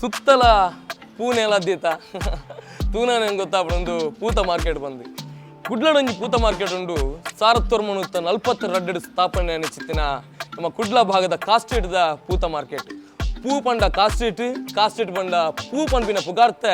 ಸುತ್ತಲ ಪೂನೆಲ ದೀತ ತೂನಾನೆ ಗೊತ್ತಾಪುಂಡು ಒಂದು ಪೂತ ಮಾರ್ಕೆಟ್ ಬಂದು ಕುಡ್ಲಡೊಂಜಿ ಪೂತ ಮಾರ್ಕೆಟ್ ಉಂಡು. 1942 ಸ್ಥಾಪನೆ ಅನಿಚಿತ್ತಿನ ನಮ್ಮ ಕುಡ್ಲ ಭಾಗದ ಕಾಸ್ಟ್ರೀಟ್ದ ಪೂತ ಮಾರ್ಕೆಟ್. ಪೂ ಪಂಡ ಕಾಸ್ಟ್ರೀಟ್, ಕಾಸ್ಟ್ರೀಟ್ ಪಂಡ ಪೂ ಪನ್ಪಿನ ಪುಗಾರ್ತೆ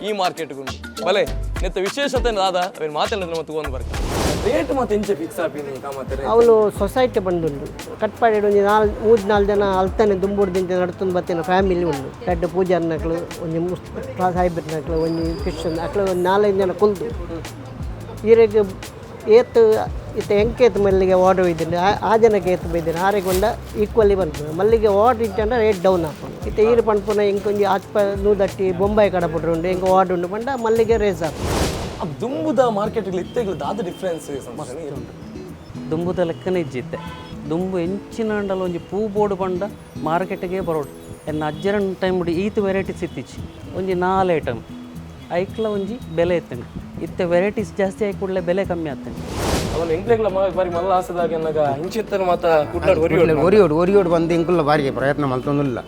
ಈ ಮಾರ್ಕೆಟ್ ಉಂಡು. ಬಲೆ ನೆತ್ತ ವಿಶೇಷತೆ ದಾದ, ಅವೇನು ಮಾತೆಲ್ಲ ನಮ್ಮ ತಗೊಂಡು ಬರ್ತಾರೆ. ರೇಟ್ ಮತ್ತೆ ಇಂಚೆ ಫಿಕ್ಸ್ ಆಪಿನಿ ಕಾಮತ್ತಾರೆ? ಅವಳು ಸೊಸೈಟಿ ಬಂದುಂಡು. ಕಟ್ಪಾಡಿ ಒಂಜಿ ನಾಲ್ ಮೂಜಿ ನಾಲ್ ಜನ ಅಲ್ತಾನೆ ದುಂಬುಡು ದಿಂಚ ನಡ್ತೊಂದು ಬತ್ತಿನ ಫ್ಯಾಮಿಲಿ ಉಂಡು. ರಡ್ಡ್ ಪೂಜಾರ್ನಕ್ಲು, ಒಂಜಿ ಮುಸ್ಲಿಂ ಸಾಹಿಬ್ರನಕ್ಲು, ಒಂಜಿ ಕ್ರಿಶ್ಚಿಯನ್ ಅಕ್ಲು, ಒಂದು ನಾಲೈದು ಜನ ಕುಲ್ದು ಈರೆಗ್ ಏತ್ ಇತ್ತೆ ಎಂಕೇತ್ ಮಲ್ಲಿಗೆ ಆರ್ಡರ್ ಇದ್ದಿನಿ, ಆ ಆ ಜನಕ್ಕೆ ಏತ್ ಬೈದಿನಿ, ಆರೆಗ್ ಪಂಡ ಈಕ್ವಲಿ ಪನ್ಪುನ. ಮಲ್ಲಿಗೆ ಆರ್ಡರ್ ಇತ್ತಂಡ ರೇಟ್ ಡೌನ್ ಆಪುಂಡು. ಇತ್ತೆ ಈರ್ ಪನ್ಪುನ ಎಂಕೊಂಜಿ ಆತ್ಪ ನೂದಟ್ಟಿ ಬೊಂಬಾಯಿ ಕಡಪುಡ್ರು ಉಂಡು, ಎಂಕ್ ಆರ್ಡರ್ ಉಂಡು ಪಂಡ ಮಲ್ಲಿಗೆ ರೇಸ್ ಆಪುಂಡು. ಆ ದುಂಬುದ ಮಾರ್ಕೆಟ್ ಇತ್ತೆಗ್ಲು ದಾದ ಡಿಫ್ರೆನ್ಸ್? ದುಂಬುದ ಲೆಕ್ಕನೆ ಇಜ್ಜಿತ್ತೆ. ದುಂಬು ಎಂಚಿನ ಅಂಡಲ ಒಂಜಿ ಪೂ ಬೋರ್ಡ್ ಪಂಡ ಮಾರ್ಕೆಟ್ಗೆ ಬರೋಡು. ಎನ್ನ ಅಜ್ಜರನ್ ಟೈಮ್ ಈತ್ ವೆರೈಟೀಸ್ ಇತ್ತಿಚ್ಚಿ. ಒಂಜಿ ನಾಲ್ ಐಟಮ್, ಐಕ್ಲ ಒಂಜಿ ಬೆಲೆ ಇತ್ತಂಡು. ಇತ್ತೆ ವೆರೈಟೀಸ್ ಜಾಸ್ತಿ ಆಗಿ ಕೂಡಲೇ ಬೆಲೆ ಕಮ್ಮಿ ಆಗ್ತಂಡು. ಅವನು ಎಂಕ್ಲೆಗ್ಲ ಬಾರಿ ಮಲ್ಲ ಆಸೆದಾಗ ಎನ್ನಗ ಇಂಚಿತ್ತನ ಮಾತ ಕುಡ್ಲಾಡ್ ಒರಿಯೋಡು. ಒರಿಯೋಡು ಒರಿಯೋಡು ಬಂದು ಇಂಕುಲ್ಲ ಬಾರಿಗೆ ಪ್ರಯತ್ನ ಮಲ್ತೊಂದುಲ್ಲ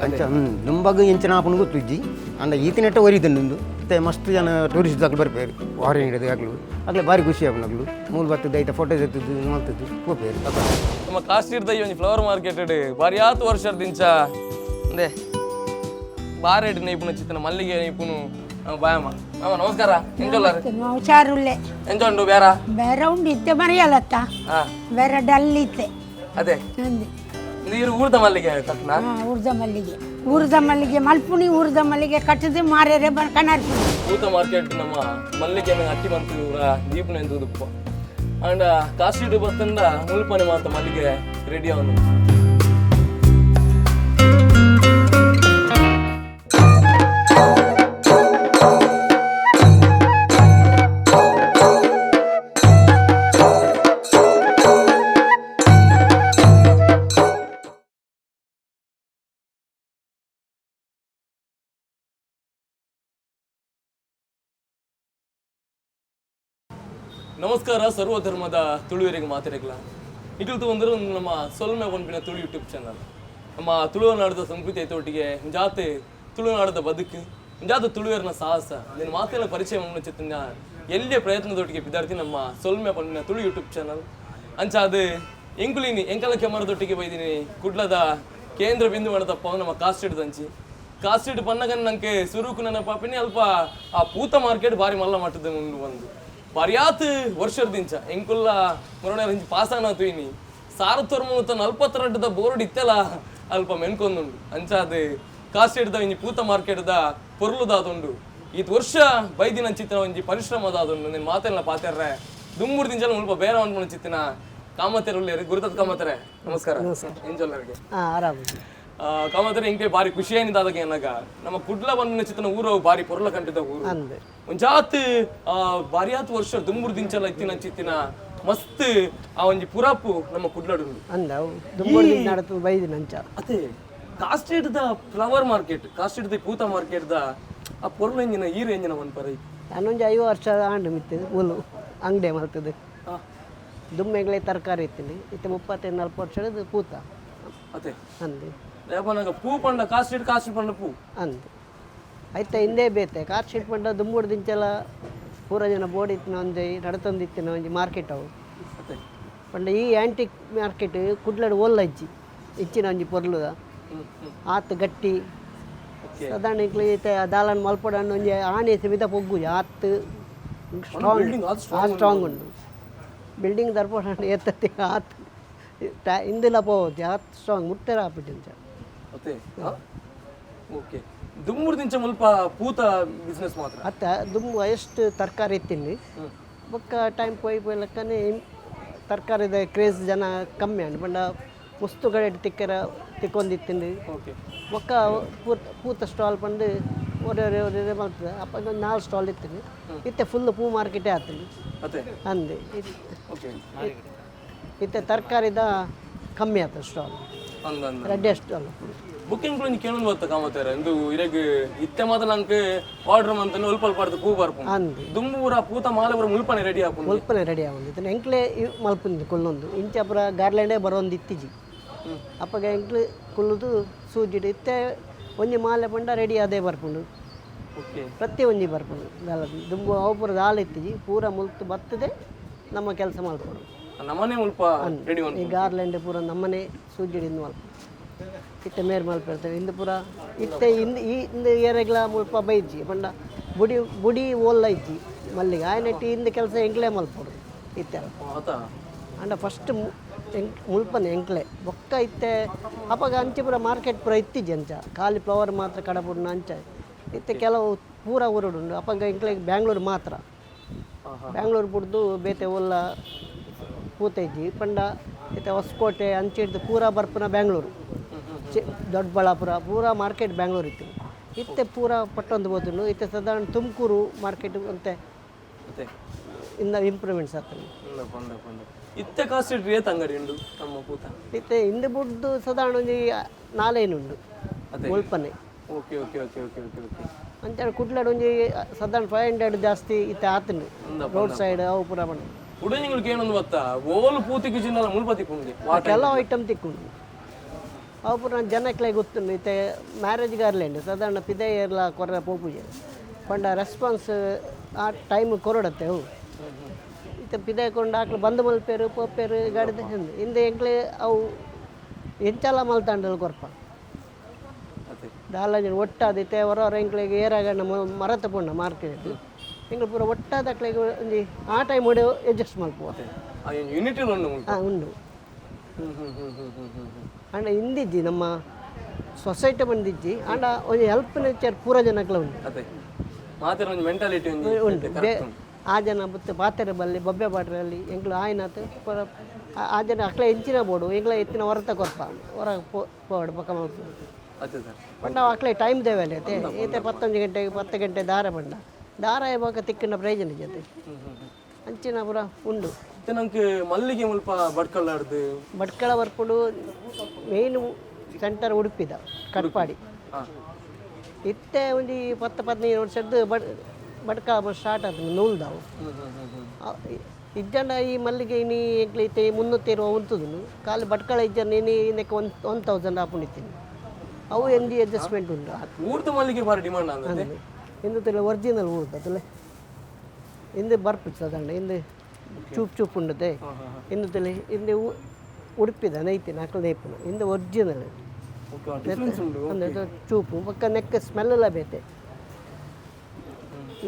ಅಂಚ. ದುಂಬಗ್ ಎಂಚಿನ ಆಪುಂಡು ಗೊತ್ತುಜ್ಜಿ, ಅಂಡ ಈತಿನೆಟ್ಟ ಒರಿದುಂಡು. ಇತ್ತೆ ಮಸ್ತ್ ಜನ ಟೂರಿಸ್ಟ್ ಅಕ್ಲು ಬರ್ಪೇರು. ಫಾರಿನ್ ಹಿಡಿದು ಅಕ್ಲು ಅಕ್ಲೆ ಬಾರಿ ಖುಷಿ ಆಪುಂಡು. ಅಕ್ಲು ಮೂಲು ಬತ್ತದ ಐತ ಫೋಟೋ ಎತ್ತುದು ಮಲ್ತದ್ದು ಪೋಪೇರು. ನಮ್ಮ ಕಾಸ್ಟ್ರೀಟ್ ಈ ಒಂಜಿ ಫ್ಲವರ್ ಮಾರ್ಕೆಟ್ ಬಾರಿ ಆತು ವರ್ಷದಿಂಚ ಅಂದೆ ಬಾರೆಡ್ ನೈಪುನ ಚಿತ್ತನ ಮಲ್ಲಿಗೆ ನೈಪುನು ಬಾಯಮ್ಮ. ಮಾಮ, ನಮಸ್ಕಾರ, ಎಂಚೊಲ್ಲಾರು? ಹುಷಾರುಳ್ಳೆ. ಎಂಚ ಉಂಡು ಬೇರ? ಬೇರೆ ಉಂಡು, ಇತ್ತೆ ಮರೆಯಲತ್ತ. ಬೇರೆ ಡಲ್ ಇತ್ತೆ. ಅದೇ. ಅಂದೆ. ನೀರು ಊರ್ದ ಮಲ್ಲಿಗೆ ತಕ್ಕನ? ಊರ್ದ ಮಲ್ಲಿಗೆ, ಊರ್ದ ಮಲ್ಲಿಗೆ ಮಲ್ಪುಣಿ, ಊರ್ದ ಮಲ್ಲಿಗೆ ಕಟ್ಟದು ಮಾರೇರೆ ಕನಾರ್ಪುಣಿ. ಪೂತ ಮಾರ್ಕೆಟ್ ನಮ್ಮ ಮಲ್ಲಿಗೆ ಅಟ್ಟಿ ಬಂತು ಊರ ದೀಪನ ಎಂತ ಉದುಪ್ಪ ಅಂಡ ಕಾಸ್ಟ್ರೀಟ್ ಬತ್ತಂಡ ಮುಲ್ಪನೆ ಮಾತ ಮಲ್ಲಿಗೆ ರೆಡಿ ಅವನು. ನಮಸ್ಕಾರ ಸರ್ವಧರ್ಮದ ತುಳುವರಿಗೆ ಮಾತಿರಗ್ಲ. ಇಕಲ್ತು ಒಂದರು ನಮ್ಮ ಸೊಲ್ಮೆ ಪನ್ಪಿನ ತುಳು ಯೂಟ್ಯೂಬ್ ಚಾನಲ್. ನಮ್ಮ ತುಳುನಾಡದ ಸಂಸ್ಕೃತಿ ಐತೊಟ್ಟಿಗೆ ಜಾತೆ ತುಳುನಾಡದ ಬದುಕು, ಜಾತ ತುಳುವರ್ನ ಸಾಹಸ ನಿನ್ನ ಮಾತಿನ ಪರಿಚಯ ಚಿತ್ತನ ಎಲ್ಲಿಯ ಪ್ರಯತ್ನದೊಟ್ಟಿಗೆ ವಿದ್ಯಾರ್ಥಿ ನಮ್ಮ ಸೊಲ್ಮೆ ಪನ್ಪಿನ ತುಳು ಯೂಟ್ಯೂಬ್ ಚಾನಲ್. ಅಂಚ ಅದು ಎಂಕುಲಿನಿ ಎಂಕಲ ಕೆಮರದೊಟ್ಟಿಗೆ ಬೈದಿನಿ. ಕುಡ್ಲದ ಕೇಂದ್ರ ಬಿಂದು ಮಾಡದಪ್ಪ ನಮ್ಮ ಕಾಸ್ಟ್ರೀಟ್ ದಂಚಿ. ಕಾಸ್ಟ್ರೀಟ್ ಪನ್ನಗನ್ ನಂಗೆ ಸುರುಕು ನನ್ನ ಪಾಪಿನಿ ಅಲ್ಪ ಆ ಪೂತ ಮಾರ್ಕೆಟ್ ಬಾರಿ ಮಲ್ಲ ಮಟ್ಟದ ಉಂಡು. ಒಂದು ಪರ್ಯಾತ್ ವರ್ಷದಿಂಚ ಎಂಕುಲ್ಲ ಮುರಣೆ ಇಂಚ ಪಾಸಾನ ತೂಯಿನಿ. 1942ದ ಬೋರ್ಡ್ ಇತ್ತೆಲ್ಲ ಅಲ್ಪ ಮೆನ್ಕೊಂದುಂಡು. ಅಂಚ ಅದು ಕಾಸ್ಟ್ರೀಟ್ದ ಒಂಜಿ ಪೂತ ಮಾರ್ಕೆಟ್ದ ಪೊರ್ಲುದಾದುಂಡು. ಈತ್ ವರ್ಷ ಬೈದಿನ ಚಿತ್ತಿನ ಒಂಜಿ ಪರಿಶ್ರಮದಾದುಂಡು. ನಿನ್ನ ಮಾತೆಲ್ಲ ಪಾತೆರ್ರೆ ದುಂಬುರ್ ದಿಂಚಲ ಮುಲ್ಪ ಬೇರೆ ಅನ್ಕೊಂಡು ಚಿತ್ತಿನ ಕಾಮತೆರುಲ್ಲೇರು ಗುರುತತ್ ಕಾಮತೆರೆ, ನಮಸ್ಕಾರ, ಎಂಚೊಲ್ಲರಿಗೆ? ಹಾಂ, ಆರಾಮ. ಕಾಮತೆರೆ, ಇಂಕೆ ಬಾರಿ ಖುಷಿ ಏನಿದೆ ಏನಾಗ ನಮ್ಮ ಕುಡ್ಲ ಬಂದಿನ ಚಿತ್ತನ ಊರು ಬಾರಿ ಪೊರ್ಲ ಕಂಟಿದ ಊರು. ಅಂದೆ. ಒಂಜಾತ್ ಬಾರಿಯಾತ್ ವರ್ಷ ದುಂಬುರ್ ದಿಂಚಲ ಇತ್ತಿನ ಚಿತ್ತಿನ ಮಸ್ತ್ ಆ ಒಂಜಿ ಪುರಾಪು ನಮ್ಮ ಕುಡ್ಲಡುಂಡು. ಅಂದ, ಅವು ದುಂಬುಡು ನಡತು ಬೈದಿನ ಅಂಚ. ಅದೇ Car Street the flower market, Car Street the ಪೂತ ಮಾರ್ಕೆಟ್ ದ ಆ ಪೊರ್ಲು ಎಂಜಿನ ಈರು ಎಂಜಿನ ಮನ್ಪರೈ? ನಾನೊಂಜಿ 50 ವರ್ಷ ಆಂಡು ಮಿತ್ತು ಮೂಲು ಅಂಗಡಿ ಮಲ್ತದೆ. ದುಮ್ಮೆಗ್ಲೆ ತರಕಾರಿ ಇತ್ತಿನಿ. ಇತ್ತೆ 35 40 ವರ್ಷದ ಪೂತ. ಅದೇ. ಅಂದೆ. ಯಾಪನಾಗ ಪೂ ಪಂಡ ಕಾಸ್ಟ್ರೀಟ್, ಕಾಸ್ಟ್ರೀಟ್ ಪಂಡ ಪೂ. ಅಂದ್, ಐತ ಹಿಂದೆ ಬೇತೆ ಕಾರ್ ಶೀಟ್ ಪಂಡ ದುಂಬುಡು ದಿಂಚಲ ಪೂರ ಜನ ಬೋರ್ಡ್ ಇತ್ತಿನ ಒಂಜಿ ನಡತೊಂದಿತ್ತಿನ ಒಂಜಿ ಮಾರ್ಕೆಟ್ ಅವು. ಪಂಡ ಈ ಆ್ಯಂಟಿಕ್ ಮಾರ್ಕೆಟ್ ಕುಡ್ಲಡ್ ಓಲ್ಲ ಇಜ್ಜಿ ಇಚ್ಚಿನ ಒಂಜಿ ಪೊರ್ಲುದ ಆತ್ ಗಟ್ಟಿ. ಸಾಧಾರಣ ಇಕ್ಲು ಇತ್ತೆ ದಾಲನ್ ಮಲ್ಪೊಡನ್ನು ಒಂಜಿ ಆನೆ ಸಮೇತ ಪೊಗ್ಗುಜಿ, ಆತ್ ಸ್ಟ್ರಾಂಗ್. Building ಆತ್. ಆ ಸ್ಟ್ರಾಂಗ್ ಉಂಡು ಬಿಲ್ಡಿಂಗ್. ದರ್ಪಣ ಎತ್ತತಿ ಆತ್ ಇಂದೆಲ್ಲ ಪೋವತಿ ಆತ್ ಸ್ಟ್ರಾಂಗ್ ಮುಟ್ಟೆರ ಆಪಿಟ್ಟು ಅಂಚ. ಅದೇ, ಓಕೆ. ದುಂಬುರ್ ದಿಂಚ ಮುಲ್ಪ ಪೂತ ಬಿಸ್ನೆಸ್ ಮಾತ್ರ? ಅತ್ತ, ದುಂಬು ಎಷ್ಟು ತರಕಾರಿ ಇತ್ತಿಲ್ಲಿ. ಬೊಕ್ಕ ಟೈಮ್ ಪೋಯಿ ಪೋಯಿ ಲೆಕ್ಕನೆ ತರಕಾರಿದ ಕ್ರೇಜ್ ಜನ ಕಮ್ಮಿ ಆಂಡ್. ಪಂಡ ಮುಸ್ತು ಕಡೆ ತಿಕ್ಕರ ತಿಕ್ಕೊಂದಿತ್ತಿಂದು. ಬೊಕ್ಕ ಪೂತ ಪೂತ ಸ್ಟಾಲ್ ಪಂದು ಒರೆ ಒರೆ ಒರೆ ಮಲ್ತದೆ. ಅಪ್ಪ ಒಂದು ನಾಲ್ ಸ್ಟಾಲ್ ಇತ್ತಿನಿ. ಇತ್ತೆ ಫುಲ್ ಪೂ ಮಾರ್ಕೆಟೇ ಆತಂಡು. ಅಂದೆ. ಇತ್ತೆ ತರಕಾರಿದ ಕಮ್ಮಿ ಆತ ಸ್ಟಾಲ್. ಅಂದ ಅಂದ. ರಡ್ಡೆ ಸ್ಟಾಲ್. ಬುಕ್ಕಿಂಗ್ ಒಂಜಿ ಕೇಳೊಂದು ಬತ್ತ ಕಾಮತ್ತೇರ ಇಂದು ಇರೆಗ್ ಇತ್ತೆ ಮಾತ್ರ ನಂಕ್ ಆರ್ಡರ್ ಮಂತನ ಉಲ್ಪ ಅಲ್ಪ ಪೂ ಬರ್ಪುಂಡು. ಅಂದ್. ದುಂಬು ಪೂರ ಪೂತ ಮಾಲೆ ಪೂರ ಮುಲ್ಪನೆ ರೆಡಿ ಆಪುಂಡು. ಮುಲ್ಪನೆ ರೆಡಿ ಆವೊಂದು. ಎಂಕ್ಲೆ ಮಲ್ಪುಂದು ಕುಲ್ಲೊಂದು ಇಂಚ ಪೂರ ಗಾರ್ಲ್ಯಾಂಡೇ ಬರೋಂದು ಇತ್ತೀಜಿ. ಅಪ್ಪಗ ಎಂಕ್ಲು ಕುಲ್ಲುದು ಸೂಜಿಡ್ ಇತ್ತೆ. ಒಂಜಿ ಮಾಲೆ ಪಂಡ ರೆಡಿ ಅದೇ ಬರ್ಪುಂಡು. ಪ್ರತಿ ಒಂಜಿ ಬರ್ಪುಂಡು ದಾಲ ದುಂಬು ಅವು ಪೂರ ದಾಲ ಇತ್ತಿಜಿ, ಪೂರ ಮುಲ್ತು ಬತ್ತದೆ ನಮ್ಮ ಕೆಲಸ ಮಲ್ಪೊಡು. ನಮ್ಮನೆ ಮುಲ್ಪ ರೆಡಿ. ಈ ಗಾರ್ಲ್ಯಾಂಡ್ ಪೂರ ನಮ್ಮನೆ ಸೂಜಿಡಿಂದ ಮಲ್ಪ ಇತ್ತೆ ಮೇರ್ ಮಲ್ಪಿರ್ತೇವೆ. ಇಂದು ಪೂರ ಇತ್ತೆ ಇಂದು ಈ ಇಂದು ಏರೆಗ್ಲ ಮುಲ್ಪ ಬೈಜಿ ಪಂಡ ಬುಡಿ ಬುಡಿ ಓಲ್ಲ ಇಜ್ಜಿ ಮಲ್ಲಿಗೆ ಆಯನೆಟ್ಟಿ ಇಂದು ಕೆಲಸ ಎಂಕ್ಲೇ ಮಲ್ಪೊಡು ಇತ್ತೆ. ಆತ. ಅಂಡ ಫಸ್ಟ್ ಎಂಕ್ ಮುಲ್ಪನೆ ಎಂಕ್ಲೆ ಬೊಕ್ಕ ಇತ್ತೆ ಅಪಗ ಅಂಚೆ ಪೂರ ಮಾರ್ಕೆಟ್ ಪೂರ ಇತ್ತಿಜಿ, ಅಂಚ ಖಾಲಿ ಫ್ಲವರ್ ಮಾತ್ರ ಕಡಪುಡ್ನ ಅಂಚ ಇತ್ತೆ ಕೆಲವು ಪೂರ ಊರುಡುಂಡು. ಅಪಗ ಎಂಕ್ಲೆ ಬ್ಯಾಂಗ್ಳೂರು ಮಾತ್ರ, ಬ್ಯಾಂಗ್ಳೂರು ಬುಡ್ದು ಬೇತೆ ಓಲ್ಲ ಪೂತೈಜಿ. ಪಂಡ ಇತ್ತೆ ಹೊಸಕೋಟೆ ಅಂಚೆ ಹಿಡ್ದು ಪೂರ ಬರ್ಪುನ ಬ್ಯಾಂಗ್ಳೂರು, ದೊಡ್ಡಬಳ್ಳಾಪುರ ಪೂರ ಮಾರ್ಕೆಟ್ ಬ್ಯಾಂಗ್ಳೂರು ಇತ್ತು. ಇತ್ತೆ ಪೂರ ಪಟ್ಟೊಂದು ಹೋದುಂಡು. ಇತ್ತೆ ಸಾಧಾರಣ ತುಮಕೂರು ಮಾರ್ಕೆಟ್ ಅಂತೆ ಅತ್ತೆ. ಇಂದ ಇಂಪ್ರೂವ್ಮೆಂಟ್ಸ್ ಆಗ್ತದೆ. ಉಂದಪ್ಪ ಉಂದಪ್ಪ ಉಂದಪ್ಪ. ಇತ್ತೆ ಕಾಸ್ಟ್ ರೇತ್ ಅಂಗಡಿ ಉಂಡು ನಮ್ಮ ಪೂತ? ಇತ್ತೆ ಹಿಂದೆ ಬುಡ್ದು ಸಾಧಾರಣ ಒಂಜಿ ನಾಲೇನುಂಡು ಮುಲ್ಪನೆ. Okay okay okay okay okay okay ಅಂಚ ಕುಡ್ಲಡ್ ಒಂಜಿ ಸಾಧಾರಣ 500 ಜಾಸ್ತಿ ಇತ್ತೆ ಆತುಂಡು. ರೋಡ್ ಸೈಡ್ ಅವು ಪೂರ ಬಂದು. ಉಡನಿಗಳಿಗೆ ಏನೊಂದು ಗೊತ್ತಾ, ಓಲು ಪೂತಿ ಕಿಚಿನಲ್ಲ ಮುಲ್ಪ ತಿಕ್ಕುಂಡು. ಕೆಲವು ಐಟಮ್ ತಿಕ್ಕುಂಡು, ಅವು ಪೂರ ಜನಕ್ಲೆ ಗೊತ್ತುಂಡು. ಇತ್ತೆ ಮ್ಯಾರೇಜ್ ಗಾರ್ಲ್ಯಾಂಡ್ ಸಾಧಾರಣ ಪಿದೆ ಏರ್ಲ ಕೊರ್ರ ಪೋಪುಜೆ ಪಂಡ ರೆಸ್ಪಾನ್ಸ್ ಆ ಟೈಮ್ ಕೊರಡತ್ತೆ ಅವು. ಇತ್ತೆ ಪಿದೆ ಕೊಂಡು ಆಕ್ಲು ಬಂದ್ ಮಲ್ಪೇರು ಪೋಪೇರು ಗಾಡಿದ ಹಿಂದೆ ಹಿಂದೆ ಎಂಕ್ಲೆ ಅವು ಎಂಚಲ ಮಲ್ತಾಂಡಲ್ ಕೊರ್ಪ. ಅತ್ತೆ. ದಾಲ ಜನ ಒಟ್ಟಾದ ಇತ್ತೆ ಹೊರ ಹೊರ ಎಂಕ್ಲೆಗ್ ಏರಾಗ ನಮ್ಮ ಮರತ ಪೋಂಡ ಮಾರ್ಕೆಟ್ ಎಂಕ್ಲು ಪೂರ ಒಟ್ಟಾದ ಅಕ್ಲೆಗ್ ಒಂಜಿ ಆ ಟೈಮ್ ಅಡ್ಜಸ್ಟ್ ಮಲ್ಪುವ. ಆ ಯೂನಿಟ್ ಉಂಡು ಮುಲ್ಪ. ಹಾಂ, ಉಂಡು. ಹ್ಮ್ ಹ್ಮ್ ಹ್ಮ್ ಹ್ಮ್ ಹ್ಮ್ ಹ್ಮ್ ಹ್ಮ್. ಆಂಡ ಇಂದಿಜ್ಜಿ ನಮ್ಮ ಸೊಸೈಟಿ ಬಂದಿಜ್ಜಿ. ಆಂಡ ಒಂಜಿ ಹೆಲ್ಪ್ ನೇಚರ್ ಪೂರ ಜನಕ್ಲ ಉಂಡು. ಅದೇ ಮಾತ್ರ ಒಂಜಿ ಮೆಂಟಾಲಿಟಿ ಒಂಜಿ. ಉಂಡು. ಆ ಜನ ಬುತ್ತ ಪಾತೆರ ಬಲ್ಲಿ ಬೊಬ್ಬೆ ಪಾಟ್ರಲ್ಲಿ ಎಂಕ್ಲು ಆಯ್ನಾತ್ ಪೂರ ಆ ಆ ಜನ ಅಕ್ಲೆ ಎಂಚಿನ ಬೋಡು ಎಂಕ್ಲ ಎತ್ತಿನ ಹೊರತ ಕೊರ್ಪ ಹೊರ ಪೋಡು ಬೊಕ ಮಲ್ಪು. ಅತ್ತೆ ಸರ್. ಪಂಡ ಅಕ್ಲೆ ಟೈಮ್ ದೇವಲೆ ಅತ್ತೆ. ಈತೆ 11 ಗಂಟೆಗೆ 10 ಗಂಟೆ ದಾರ ಪಂಡ ದಾರ ಬೊಕ ತಿಕ್ಕಿನ ಪ್ರಯೋಜನ ಜೊತೆ ಅಂಚಿನ ಪೂರ ಉಂಡು. ಇತ್ತೆ ನಂಗೆ ಮಲ್ಲಿಗೆ ಮುಲ್ಪ ಬಡ್ಕಳ್ಳಾಡ್ದು. ಭಟ್ಕಳ ಬರ್ಪುಡು ಮೇನ್ ಸೆಂಟರ್ ಉಡುಪಿದ ಕಟ್ಪಾಡಿ. ಇತ್ತೆ ಒಂಜಿ 10-15 ವರ್ಷದ್ದು ಬಡ್ಕ ಸ್ಟಾರ್ಟ್ ಆತುಂಡು ನೂಲ್ದಾವು. ಹ್ಮ್ ಹ್ಮ್ ಹ್ಮ್ ಹ್ಮ್. ಇಜ್ಜಂಡ ಈ ಮಲ್ಲಿಗೆ ಇನಿ ಎಂಕ್ಲೆ ಇತ್ತೆ 320 ಉಂತುದುಂಡು. ಖಾಲಿ ಭಟ್ಕಳ ಇಜ್ಜಂಡ ಇನಿ ಇನ್ನಕ್ಕೆ 1000 ಆಪುಂಡಿತ್ತೀನಿ. ಅವು ಎಂಜಿ ಅಡ್ಜಸ್ಟ್ಮೆಂಟ್ ಉಂಡು. ಊರ್ದ ಮಲ್ಲಿಗೆ ಬಾರಿ ಡಿಮಾಂಡ್ ಆಗುತ್ತೆ. ಇಂದು ತುಲೆ ಒರಿಜಿನಲ್ ಊರ್ದ ತುಲೆ ಇಂದು ಬರ್ಪು ಸಾಧಾರಣ ಇಂದು ಚೂಪ್ ಚೂಪ್ ಉಂಡತೆ. ಇಂದು ತುಲೆ ಇಂದು ಉಡುಪಿದ ನೈತಿನ ಅಕ್ಲು ನೇಪುನ ಇಂದು ಒರಿಜಿನಲ್. ಓಕೆ, ಡಿಫ್ರೆನ್ಸ್ ಉಂಡು. ಅಂದ್ರೆ ಚೂಪು ಬೊಕ್ಕ ನೆಕ್ ಸ್ಮೆಲ್ ಎಲ್ಲ ಬೇತೆ,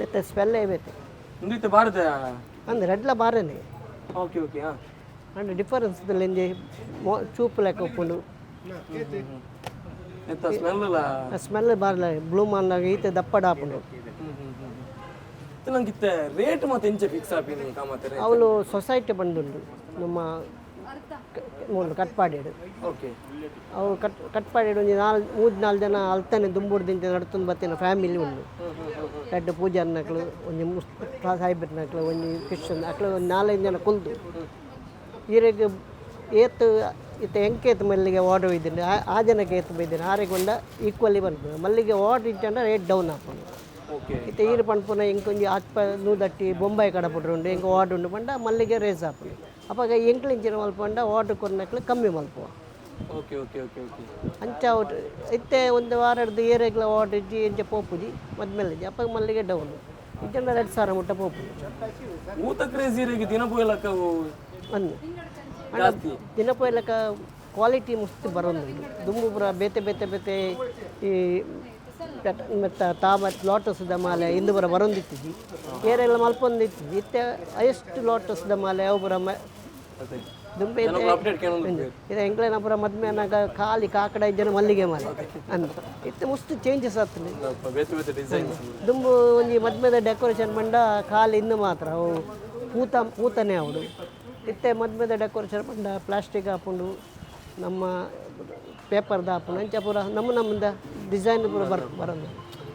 ನೆತ್ತ ಸ್ಮೆಲ್ಲೇ ಬೇತೆ. ಇಂದು ಇತ್ತೆ ಬಾರದ. ಅಂದ್ರೆ ರೆಡ್ಲ ಬಾರನೆ. ಓಕೆ ಓಕೆ ಹಾ. ಅಂಡ್ ಡಿಫರೆನ್ಸ್ ಇಂಜೆ ಚೂಪು ಲೆಕ್ಕ ಉಪ್ಪುಂಡು. ಎತ್ತ ಸ್ಮೆಲ್ ಎಲ್ಲ. ಸ್ಮೆಲ್ ಬಾರ್ಲ ಬ್ಲೂಮ್ ಅನ್ನಾಗ ಈತೆ ದಪ್ಪಡ ಆಪುಂಡು. ಹ್ಮ್ ಹ್ಮ್ ಹ್ಮ್. ಇತ್ತೆ ನಂಗೆ ಇತ್ತೆ ರೇಟ್ ಮತ್ತೆ ಎಂಚ ಫಿಕ್ಸ್ ಆಪಿನಿ ಕಾಮತ್ರೆ? ಅವಳು ಸೊಸೈಟಿ ಬಂದುಂಡು ನಮ್ಮ ಮೂಲು ಕಟ್ಪಾಡಿಡು. ಅವು ಕಟ್ಪಾಡಿಡು ಒಂಜಿ ನಾಲ್ ಮೂಜಿ ನಾಲ್ ಜನ ಅಲ್ತಾನೆ ದುಂಬುಡ್ದಿಂಚ ನಡ್ತೊಂದು ಬತ್ತಿನ ಫ್ಯಾಮಿಲಿ ಉಂಡು. ರಡ್ಡ್ ಪೂಜಾರ್ನಕ್ಲು, ಒಂಜಿ ಸಾಹೇಬ್ರನಕ್ಲು, ಒಂಜಿ ಕ್ರಿಶ್ಚಿಯನ್ ಅಕ್ಲು, ಒಂದು ನಾಲೈದು ಜನ ಕುಲ್ದು ಈರೆಗ್ ಏತ್ ಇತ್ತೆ ಎಂಕೇತ್ ಮಲ್ಲಿಗೆ ಆರ್ಡರ್ ಇದ್ದೀನಿ ಆ ಆ ಜನಕ್ಕೆ ಏತ್ ಬೈದಿನಿ ಆರೆಗ್ ಒಂಡ ಈಕ್ವಲಿ ಪನ್ಪುನ. ಮಲ್ಲಿಗೆ ಆರ್ಡರ್ ಇಜ್ಜಂಡ ರೇಟ್ ಡೌನ್ ಆಪುಂಡು. ಇತ್ತೆ ಈರು ಪನ್ಪುನ ಎಂಕೊಂಜಿ ಆತ್ಪ ನೂದಟ್ಟಿ ಬೊಂಬಾಯಿ ಕಡಪುಡ್ರು ಉಂಡು ಎಂಕ್ ಆರ್ಡರ್ ಉಂಡು ಪಂಡ ಮಲ್ಲಿಗೆ ರೇಸ್ ಆಪುಂಡು. ಅಪಗ ಎಂಕ್ಲು ಇಂಚಿನ ಮಲ್ಪಂಡ ಆರ್ಡರ್ ಕೊರ್ನಕ್ಲು ಕಮ್ಮಿ ಮಲ್ಪುವ. Okay okay okay okay ಅಂಚ ಒಟ್ಟು ಇತ್ತೆ ಒಂದು ವಾರಡ್ದು ಏರೆಗ್ಲ ಆರ್ಡರ್ ಇಜ್ಜಿ ಎಂಚ ಪೋಪುಜಿ ಮದ್ಮೇಲೆ ಇಜ್ಜಿ. ಅಪಗ ಮಲ್ಲಿಗೆ ಡೌನ್ ಇಜ್ಜಂಡ 2000 ಮುಟ್ಟ ಪೋಪುಜಿ. ಊತ ಕ್ರೇಜ್ ಇರೆಗೆ ದಿನ ಪೋಯಲಕ್ಕ ಅವು. ಅಂದು ಜಾಸ್ತಿ. ದಿನ ಪೋಯ್ಲಕ್ಕ ಕ್ವಾಲಿಟಿ ಮಸ್ತ್ ಬರೋದುಂಡು. ದುಂಬು ಪೂರ ಬೇತೆ ಬೇತೆ ಬೇತೆ ಈ ಮೆತ್ತ ತಾಮ ಲೋಟಸ್ದ ಮಾಲೆ ಇಂದು ಪೂರ ಬರೋಂದಿತ್ತಿಜಿ, ಏರೆಲ್ಲ ಮಲ್ಪೊಂದಿತ್ತಿಜಿ. ಇತ್ತೆ ಹೈಯೆಸ್ಟ್ ಲೋಟಸ್ದ ಮಾಲೆ ಅವು ಪೂರ ದುಂಬೆ. ಅಪ್ಡೇಟ್ ಕೇಳೊಂದು. ಇದು ಎಂಕ್ಲೆನ ಪೂರ ಮದ್ಮೆ ಅನ್ನಾಗ ಖಾಲಿ ಕಾಕಡ ಇಜ್ಜನ ಮಲ್ಲಿಗೆ ಮಾಲೆ ಅಂದ್. ಇತ್ತೆ ಮಸ್ತ್ ಚೇಂಜಸ್ ಆಗ್ತದೆ. ಬೇತೆ ಬೇತೆ ಡಿಸೈನ್ಸ್. ದುಂಬು ಒಂಜಿ ಮದ್ಮೆದ ಡೆಕೋರೇಷನ್ ಪಂಡ ಖಾಲಿ ಇಂದು ಮಾತ್ರ ಅವು ಪೂತ ಪೂತನೇ ಅವಡು. ಇತ್ತೆ ಮದ್ಮೆದ ಡೆಕೋರೇಷನ್ ಪಂಡ ಪ್ಲಾಸ್ಟಿಕ್ ಆಪುಂಡು, ನಮ್ಮ ಪೇಪರ್ದ ಆಪುಂಡು, ಅಂಚ ಪೂರ ನಮ್ಮ ನಮ್ಮದ ಡಿಸೈನ್ ಪೂರ ಬರೋದು.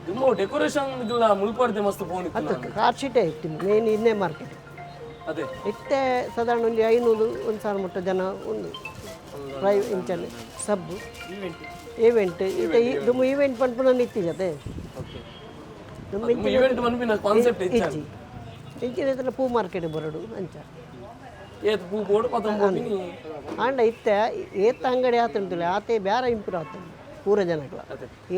ತುಂಬ ಡೆಕೋರೇಷನ್ ಮುಲ್ಪಾಡ್ದೆ ಮಸ್ತ್ ಫೋನ್ ಇತ್ತು. ಕಾರ್ ಶೀಟೇ ಇತ್ತು ಮೇನ್ ಇನ್ನೇ ಮಾರ್ಕೆಟ್. ಇತ್ತೆ ಸಾಧಾರಣ ಒಂದು 500 1000 ಮುಟ್ಟ ಜನ ಉಂಡು ಪ್ರೈ ಇಂಚಲ್ಲಿ ಸಬ್ಬು ಈವೆಂಟ್. ಇತ್ತೆ ಈ ದುಂಬು ಈವೆಂಟ್ ಪನ್ಪುನ ಇತ್ತಿಜತೆ. ದುಂಬು ಈವೆಂಟ್ ಮನ್ಪಿನ ಕಾನ್ಸೆಪ್ಟ್ ಇಜ್ಜಿ. ಇಂಚಿನ ಇತ್ತಿನ ಪೂ ಮಾರ್ಕೆಟ್ ಬರೋಡು ಅಂಚ. ಏತ್ ಪೂ ಬೋಡು ಪತಂಬ. ಆಂಡ ಇತ್ತೆ ಏತ್ ಅಂಗಡಿ ಆತುಂಟುಲೆ ಆತೆ ಬ್ಯಾರ ಇಂಪ್ರೂವ್ ಆತುಂಡು. ಪೂರ ಜನಕ್ಲ.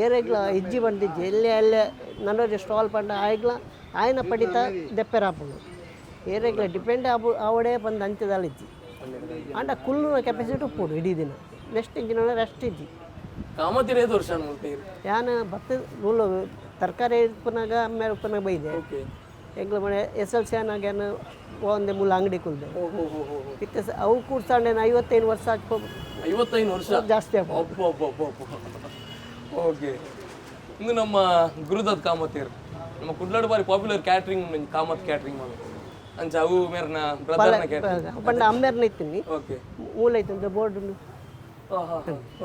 ಏರೆಗ್ಲ ಇಜ್ಜಿ ಬಂದಿಜ್ಜಿ ಎಲ್ಲೇ ಅಲ್ಲೇ ನನೊಂಜಿ ಸ್ಟಾಲ್ ಪಂಡ ಆಯ್ಗ್ಲ ಆಯ್ನ ಪಡಿತ ದೆಪ್ಪೆರಾಪುಂಡು. ಏರೆಗ್ಲ ಡಿಪೆಂಡ್ ಆಪು ಆವಡೇ ಪಂದ್ ಅಂಚದಾಲ ಇಜ್ಜಿ. ಆಂಡ ಕುಲ್ಲುನ ಕೆಪಾಸಿಟಿ ಉಪ್ಪುಡು ಇಡೀ ದಿನ. ನೆಕ್ಸ್ಟ್ ಇಂಚಿನ ರೆಸ್ಟ್ ಇಜ್ಜಿ. ಕಾಮತಿರ ಏತ್ ವರ್ಷ ಮುಲ್ಪ ಇರ್? ಯಾನ್ ಬತ್ತು ಮೂಲು ತರಕಾರಿ ಇಪ್ಪುನಾಗ ಅಮ್ಮೆರ್ ಉಪ್ಪುನಾಗ ಬೈದೆ. ಎಂಕ್ಲ ಮನೆ S L C ಆನಾಗ ಯಾನ್ ಒಂದೆ ಮೂಲ ಅಂಗಡಿ ಕುಲ್ದೆ. ಇತ್ತೆ ಅವು ಕೂಡ್ಸಾಂಡೆ 55 ವರ್ಷ ಆಗ್ 55 ವರ್ಷ ಜಾಸ್ತಿ ಆಪುಂಡು. ಒಬ್ಬ ಓಕೆ. ಇಂದು ನಮ್ಮ ಗುರುದತ್ ಕಾಮತಿರ್ ನಮ್ಮ ಕುಡ್ಲಾಡು ಬಾರಿ ಪಾಪ್ಯುಲರ್ ಕ್ಯಾಟ್ರಿಂಗ್ ಉಂಡು ಒಂಜಿ ಕಾಮತ್ ಕ್ಯಾಟ್ರಿಂಗ್ ಮಾಡು. ಅಂಚ ಅವು ಮೇರ್ನ ಬ್ರದರ್ನ ಕ್ಯಾಟ್ರಿಂಗ್. ಪಂಡ ಅಮ್ಮೆರ್ನ ಇತ್ತೀನಿ. ಮೂಲ ಇತ್ತಂತ ಬೋರ್ಡ್ ಉಂಡು.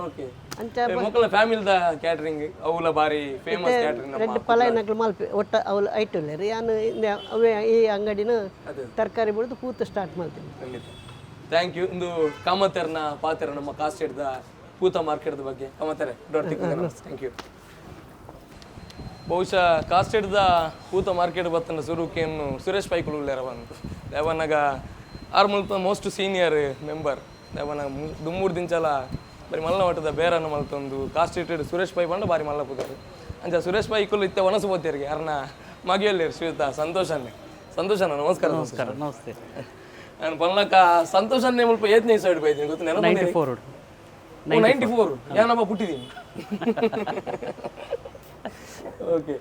ಓಕೆ. ಅಂಚ ಮೊಕ್ಕಲ ಫ್ಯಾಮಿಲಿದ ಕ್ಯಾಟ್ರಿಂಗ್ ಅವುಲ ಬಾರಿ ಫೇಮಸ್ ಕ್ಯಾಟ್ರಿಂಗ್ ನಮ್ಮ. ರೆಡ್ ಪಲಾಯನಕ್ಲು ಮಲ್ಪೆ ಒಟ್ಟ ಅವಳು ಐಟ್ ಉಲ್ಲೆರ್. ಯಾನ್ ಇಂದೆ ಅವೇ ಈ ಅಂಗಡಿನ ತರಕಾರಿ ಬಿಡ್ದು ಪೂತ ಸ್ಟಾರ್ಟ್ ಮಾಡ್ತೀನಿ. ಖಂಡಿತ, thank you. ಇಂದು ಕಾಮತೆರ್ನ ಪಾತೆರ ನಮ್ಮ ಕಾಸ್ಟೆಡ್ದ ಪೂತ ಮಾರ್ಕೆಟ್ದ ಬಗ್ಗೆ. ಕಾಮತೆರೆ thank you. ಬಹುಶಃ ಕಾಸ್ಟೆಡ್ದ ಪೂತ ಮಾರ್ಕೆಟ್ ಬತ್ತನ ಸುರುಕೇನು ಸುರೇಶ್ ಪೈಕುಲು ಉಲ್ಲೆರ ಬಂತು ದೇವನಾಗ ಆರ್ ಮುಲ್ಪ most senior member ದೇವನಾಗ ದುಮ್ಮೂರು ದಿಂಚಲ ಬರಿ ಮಲ್ಲ ಮಟ್ಟದ ಬೇರನ್ನು ಮಲ್ತೊಂದು ಕಾಸ್ಟೆಡ್ ಸುರೇಶ್ ಪೈ ಬಂಡ ಬಾರಿ ಮಲ್ಲ ಪುದರು. ಅಂಚ ಸುರೇಶ್ ಪೈಕುಲು ಇತ್ತೆ ವನಸು ಬೋತೇರಿಗೆ ಅರ್ನ ಮಗಿಯಲ್ಲಿರು ಶ್ರೀಯುತ ಸಂತೋಷನ್ನೇ. ಸಂತೋಷಣ್ಣ ನಮಸ್ಕಾರ. ನಮಸ್ಕಾರ, ನಮಸ್ತೆ. ನಾನು ಪನ್ಲಕ ಸಂತೋಷನ್ನೇ ಮುಲ್ಪ ಏತ್ನೇ ಸೈಡ್ ಬೈತೀನಿ ಗೊತ್ತು ನೆನಪು? 94. 94 ಯಾನಪ್ಪ ಪುಟ್ಟಿದ್ದೀನಿ. ಓಕೆ,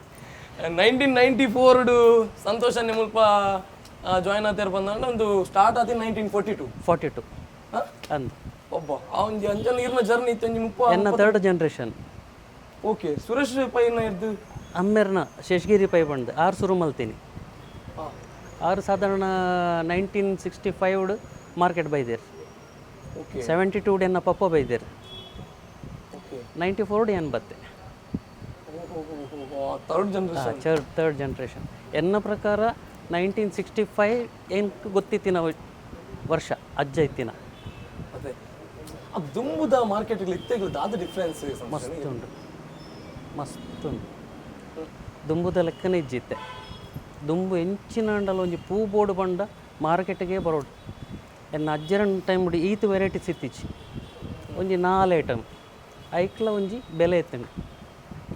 1994 ಸಂತೋಷನ್ನೇ ಮುಲ್ಪ ಜಾಯ್ನ್ ಆತೇರ್ ಬಂದಂಡ ಒಂದು ಸ್ಟಾರ್ಟ್ ಆತಿ 1942. 42 ಅಂದ್. ಒಬ್ಬ ಆ ಒಂಜಿ ಅಂಚನ ಇರ್ನ ಜರ್ನಿ ಇತ್ತು ಒಂಜಿ 30. ಎನ್ನ third generation. Okay, Suresh ಪೈನ ಇರ್ದು? ಅಮ್ಮೆರ್ನ Sheshagiri Pai ಬಂದು ಆರು ಸುರು ಮಲ್ತೀನಿ. ಆರು ಸಾಧಾರಣ 1965 ಮಾರ್ಕೆಟ್ ಬೈದೇರ್. 72 ಎನ್ನ ಪಪ್ಪ ಬೈದೇರ್. 94 ಏನು ಬತ್ತೆ. Third generation. Third generation. ಎನ್ನ ಪ್ರಕಾರ 1965 ಏನು ಗೊತ್ತಿತ್ತಿನ ವರ್ಷ ಅಜ್ಜ ಇತ್ತಿನ. ಅದೇ ಆ ದುಂಬುದ ಮಾರ್ಕೆಟ್ ಇತ್ತೆಗಳು ದಾದ ಡಿಫ್ರೆನ್ಸ್? ಮಸ್ತ್ ಉಂಟು, ಮಸ್ತ್ ಉಂಟು. ದುಂಬುದ ಲೆಕ್ಕನೇ ಇಜ್ಜಿತ್ತೆ. ದುಂಬು ಎಂಚಿನ ಅಂಡಲ ಒಂಜಿ ಪೂ ಬೋರ್ಡ್ ಬಂಡ ಮಾರ್ಕೆಟ್ಗೆ ಬರೋಡು. ಎನ್ನ ಅಜ್ಜರನ್ ಟೈಮ್ ಈತ್ ವೆರೈಟೀಸ್ ಇತ್ತಿಚ್ಚಿ ಒಂಜಿ 4 ಐಟಮ್ ಐಕ್ಲ ಒಂಜಿ ಬೆಲೆ ಇತ್ತಂಡು.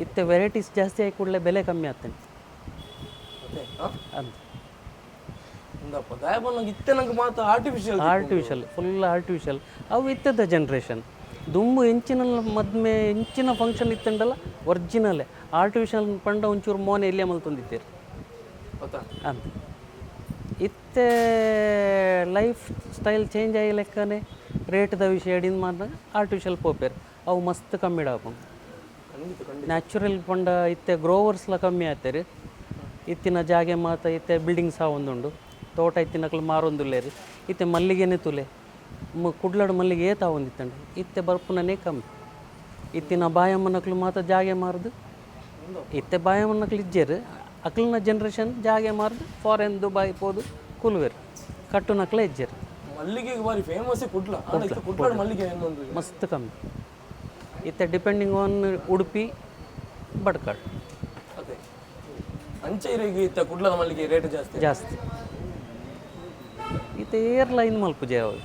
ಇತ್ತೆ ವೆರೈಟೀಸ್ ಜಾಸ್ತಿ ಆಗಿ ಕೂಡಲೇ ಬೆಲೆ ಕಮ್ಮಿ ಆಗ್ತಂಡು. ಅಂತ ಅಂದಪ್ಪ ದಯಬನ್ನಂಗೆ ಇತ್ತೆ ನಂಗೆ ಮಾತ್ರ artificial. Artificial, full artificial ಅವು ಇತ್ತದ ಜನ್ರೇಷನ್. ದುಂಬು ಎಂಚಿನ ಮದ್ಮೆ ಎಂಚಿನ ಫಂಕ್ಷನ್ ಇತ್ತಂಡಲ್ಲ ಒರಿಜಿನಲ್ಲೇ. ಆರ್ಟಿಫಿಷಿಯಲ್ ಪಂಡ ಒಂಚೂರು ಮೋನೆ ಇಲ್ಲೇ ಮಲ್ತೊಂದಿತ್ತೀರಿ. ಗೊತ್ತಾ ಅಂತ ಇತ್ತೆ life style change ಆಗಿ ಲೆಕ್ಕನೆ ರೇಟ್ದ ವಿಷಯ ಹಿಡಿದು ಮಾಡಿದಾಗ ಆರ್ಟಿಫಿಷಿಯಲ್ ಪೋಪೇರ್ ಅವು ಮಸ್ತ್ ಕಮ್ಮಿ ಆಪುಂಡು. ಖಂಡಿತ ಖಂಡಿತ. ನ್ಯಾಚುರಲ್ ಪಂಡ ಇತ್ತೆ ಗ್ರೋವರ್ಸ್ಲ ಕಮ್ಮಿ ಆತೇರಿ. ಇತ್ತಿನ ಜಾಗೆ ಮಾತ ಇತ್ತೆ ಬಿಲ್ಡಿಂಗ್ಸ್ ಒಂದುಂಡು. ತೋಟ ಇತ್ತಿನಕ್ಲು ಮಾರೊಂದುಲ್ಲೇರಿ. ಇತ್ತೆ ಮಲ್ಲಿಗೆನೆ ತುಲೆ ಕುಡ್ಲಡ್ ಮಲ್ಲಿಗೆ ಏತ ಒಂದಿತ್ತಂಡು ಇತ್ತೆ ಬರ್ಪುನನೇ ಕಮ್ಮಿ. ಇತ್ತಿನ ಬಾಯಮ್ಮನಕ್ಲು ಮಾತ ಜಾಗೆ ಮಾರ್ದು ಇತ್ತೆ ಬಾಯಮ್ಮನಕ್ಲು ಇಜ್ಜೇರು. ಅಕ್ಲಿನ ಜನ್ರೇಷನ್ ಜಾಗೆ ಮಾರ್ದು ಫಾರಿನ್ ದುಬಾಯ್ ಪೋದು ಕುಲುವೆರು ಕಟ್ಟುನಕ್ಲೆ ಇಜ್ಜೇರು. ಮಲ್ಲಿಗೆಗೆ ಬಾರಿ ಫೇಮಸ್ ಕುಡ್ಲ. ಆಂಡ ಇತ್ತೆ ಕುಡ್ಲಾಡ್ ಮಲ್ಲಿಗೆ ಇನ್ನೊಂದು ಮಸ್ತ್ ಕಮ್ಮಿ ಇತ್ತೆ, ಡಿಪೆಂಡಿಂಗ್ ಆನ್ ಉಡುಪಿ ಬಡ್ಕಾಡ್. ಅದೇ ಅಂಚೆ ಇರಿಗೆ ಇತ್ತ ಕುಡ್ಲದ ಮಲ್ಲಿಗೆ ರೇಟ್ ಜಾಸ್ತಿ. ಜಾಸ್ತಿ ಇತ್ತೆ ಏರ್ಲ ಇನ್ ಮಲ್ಪುಜೆ ಅವು.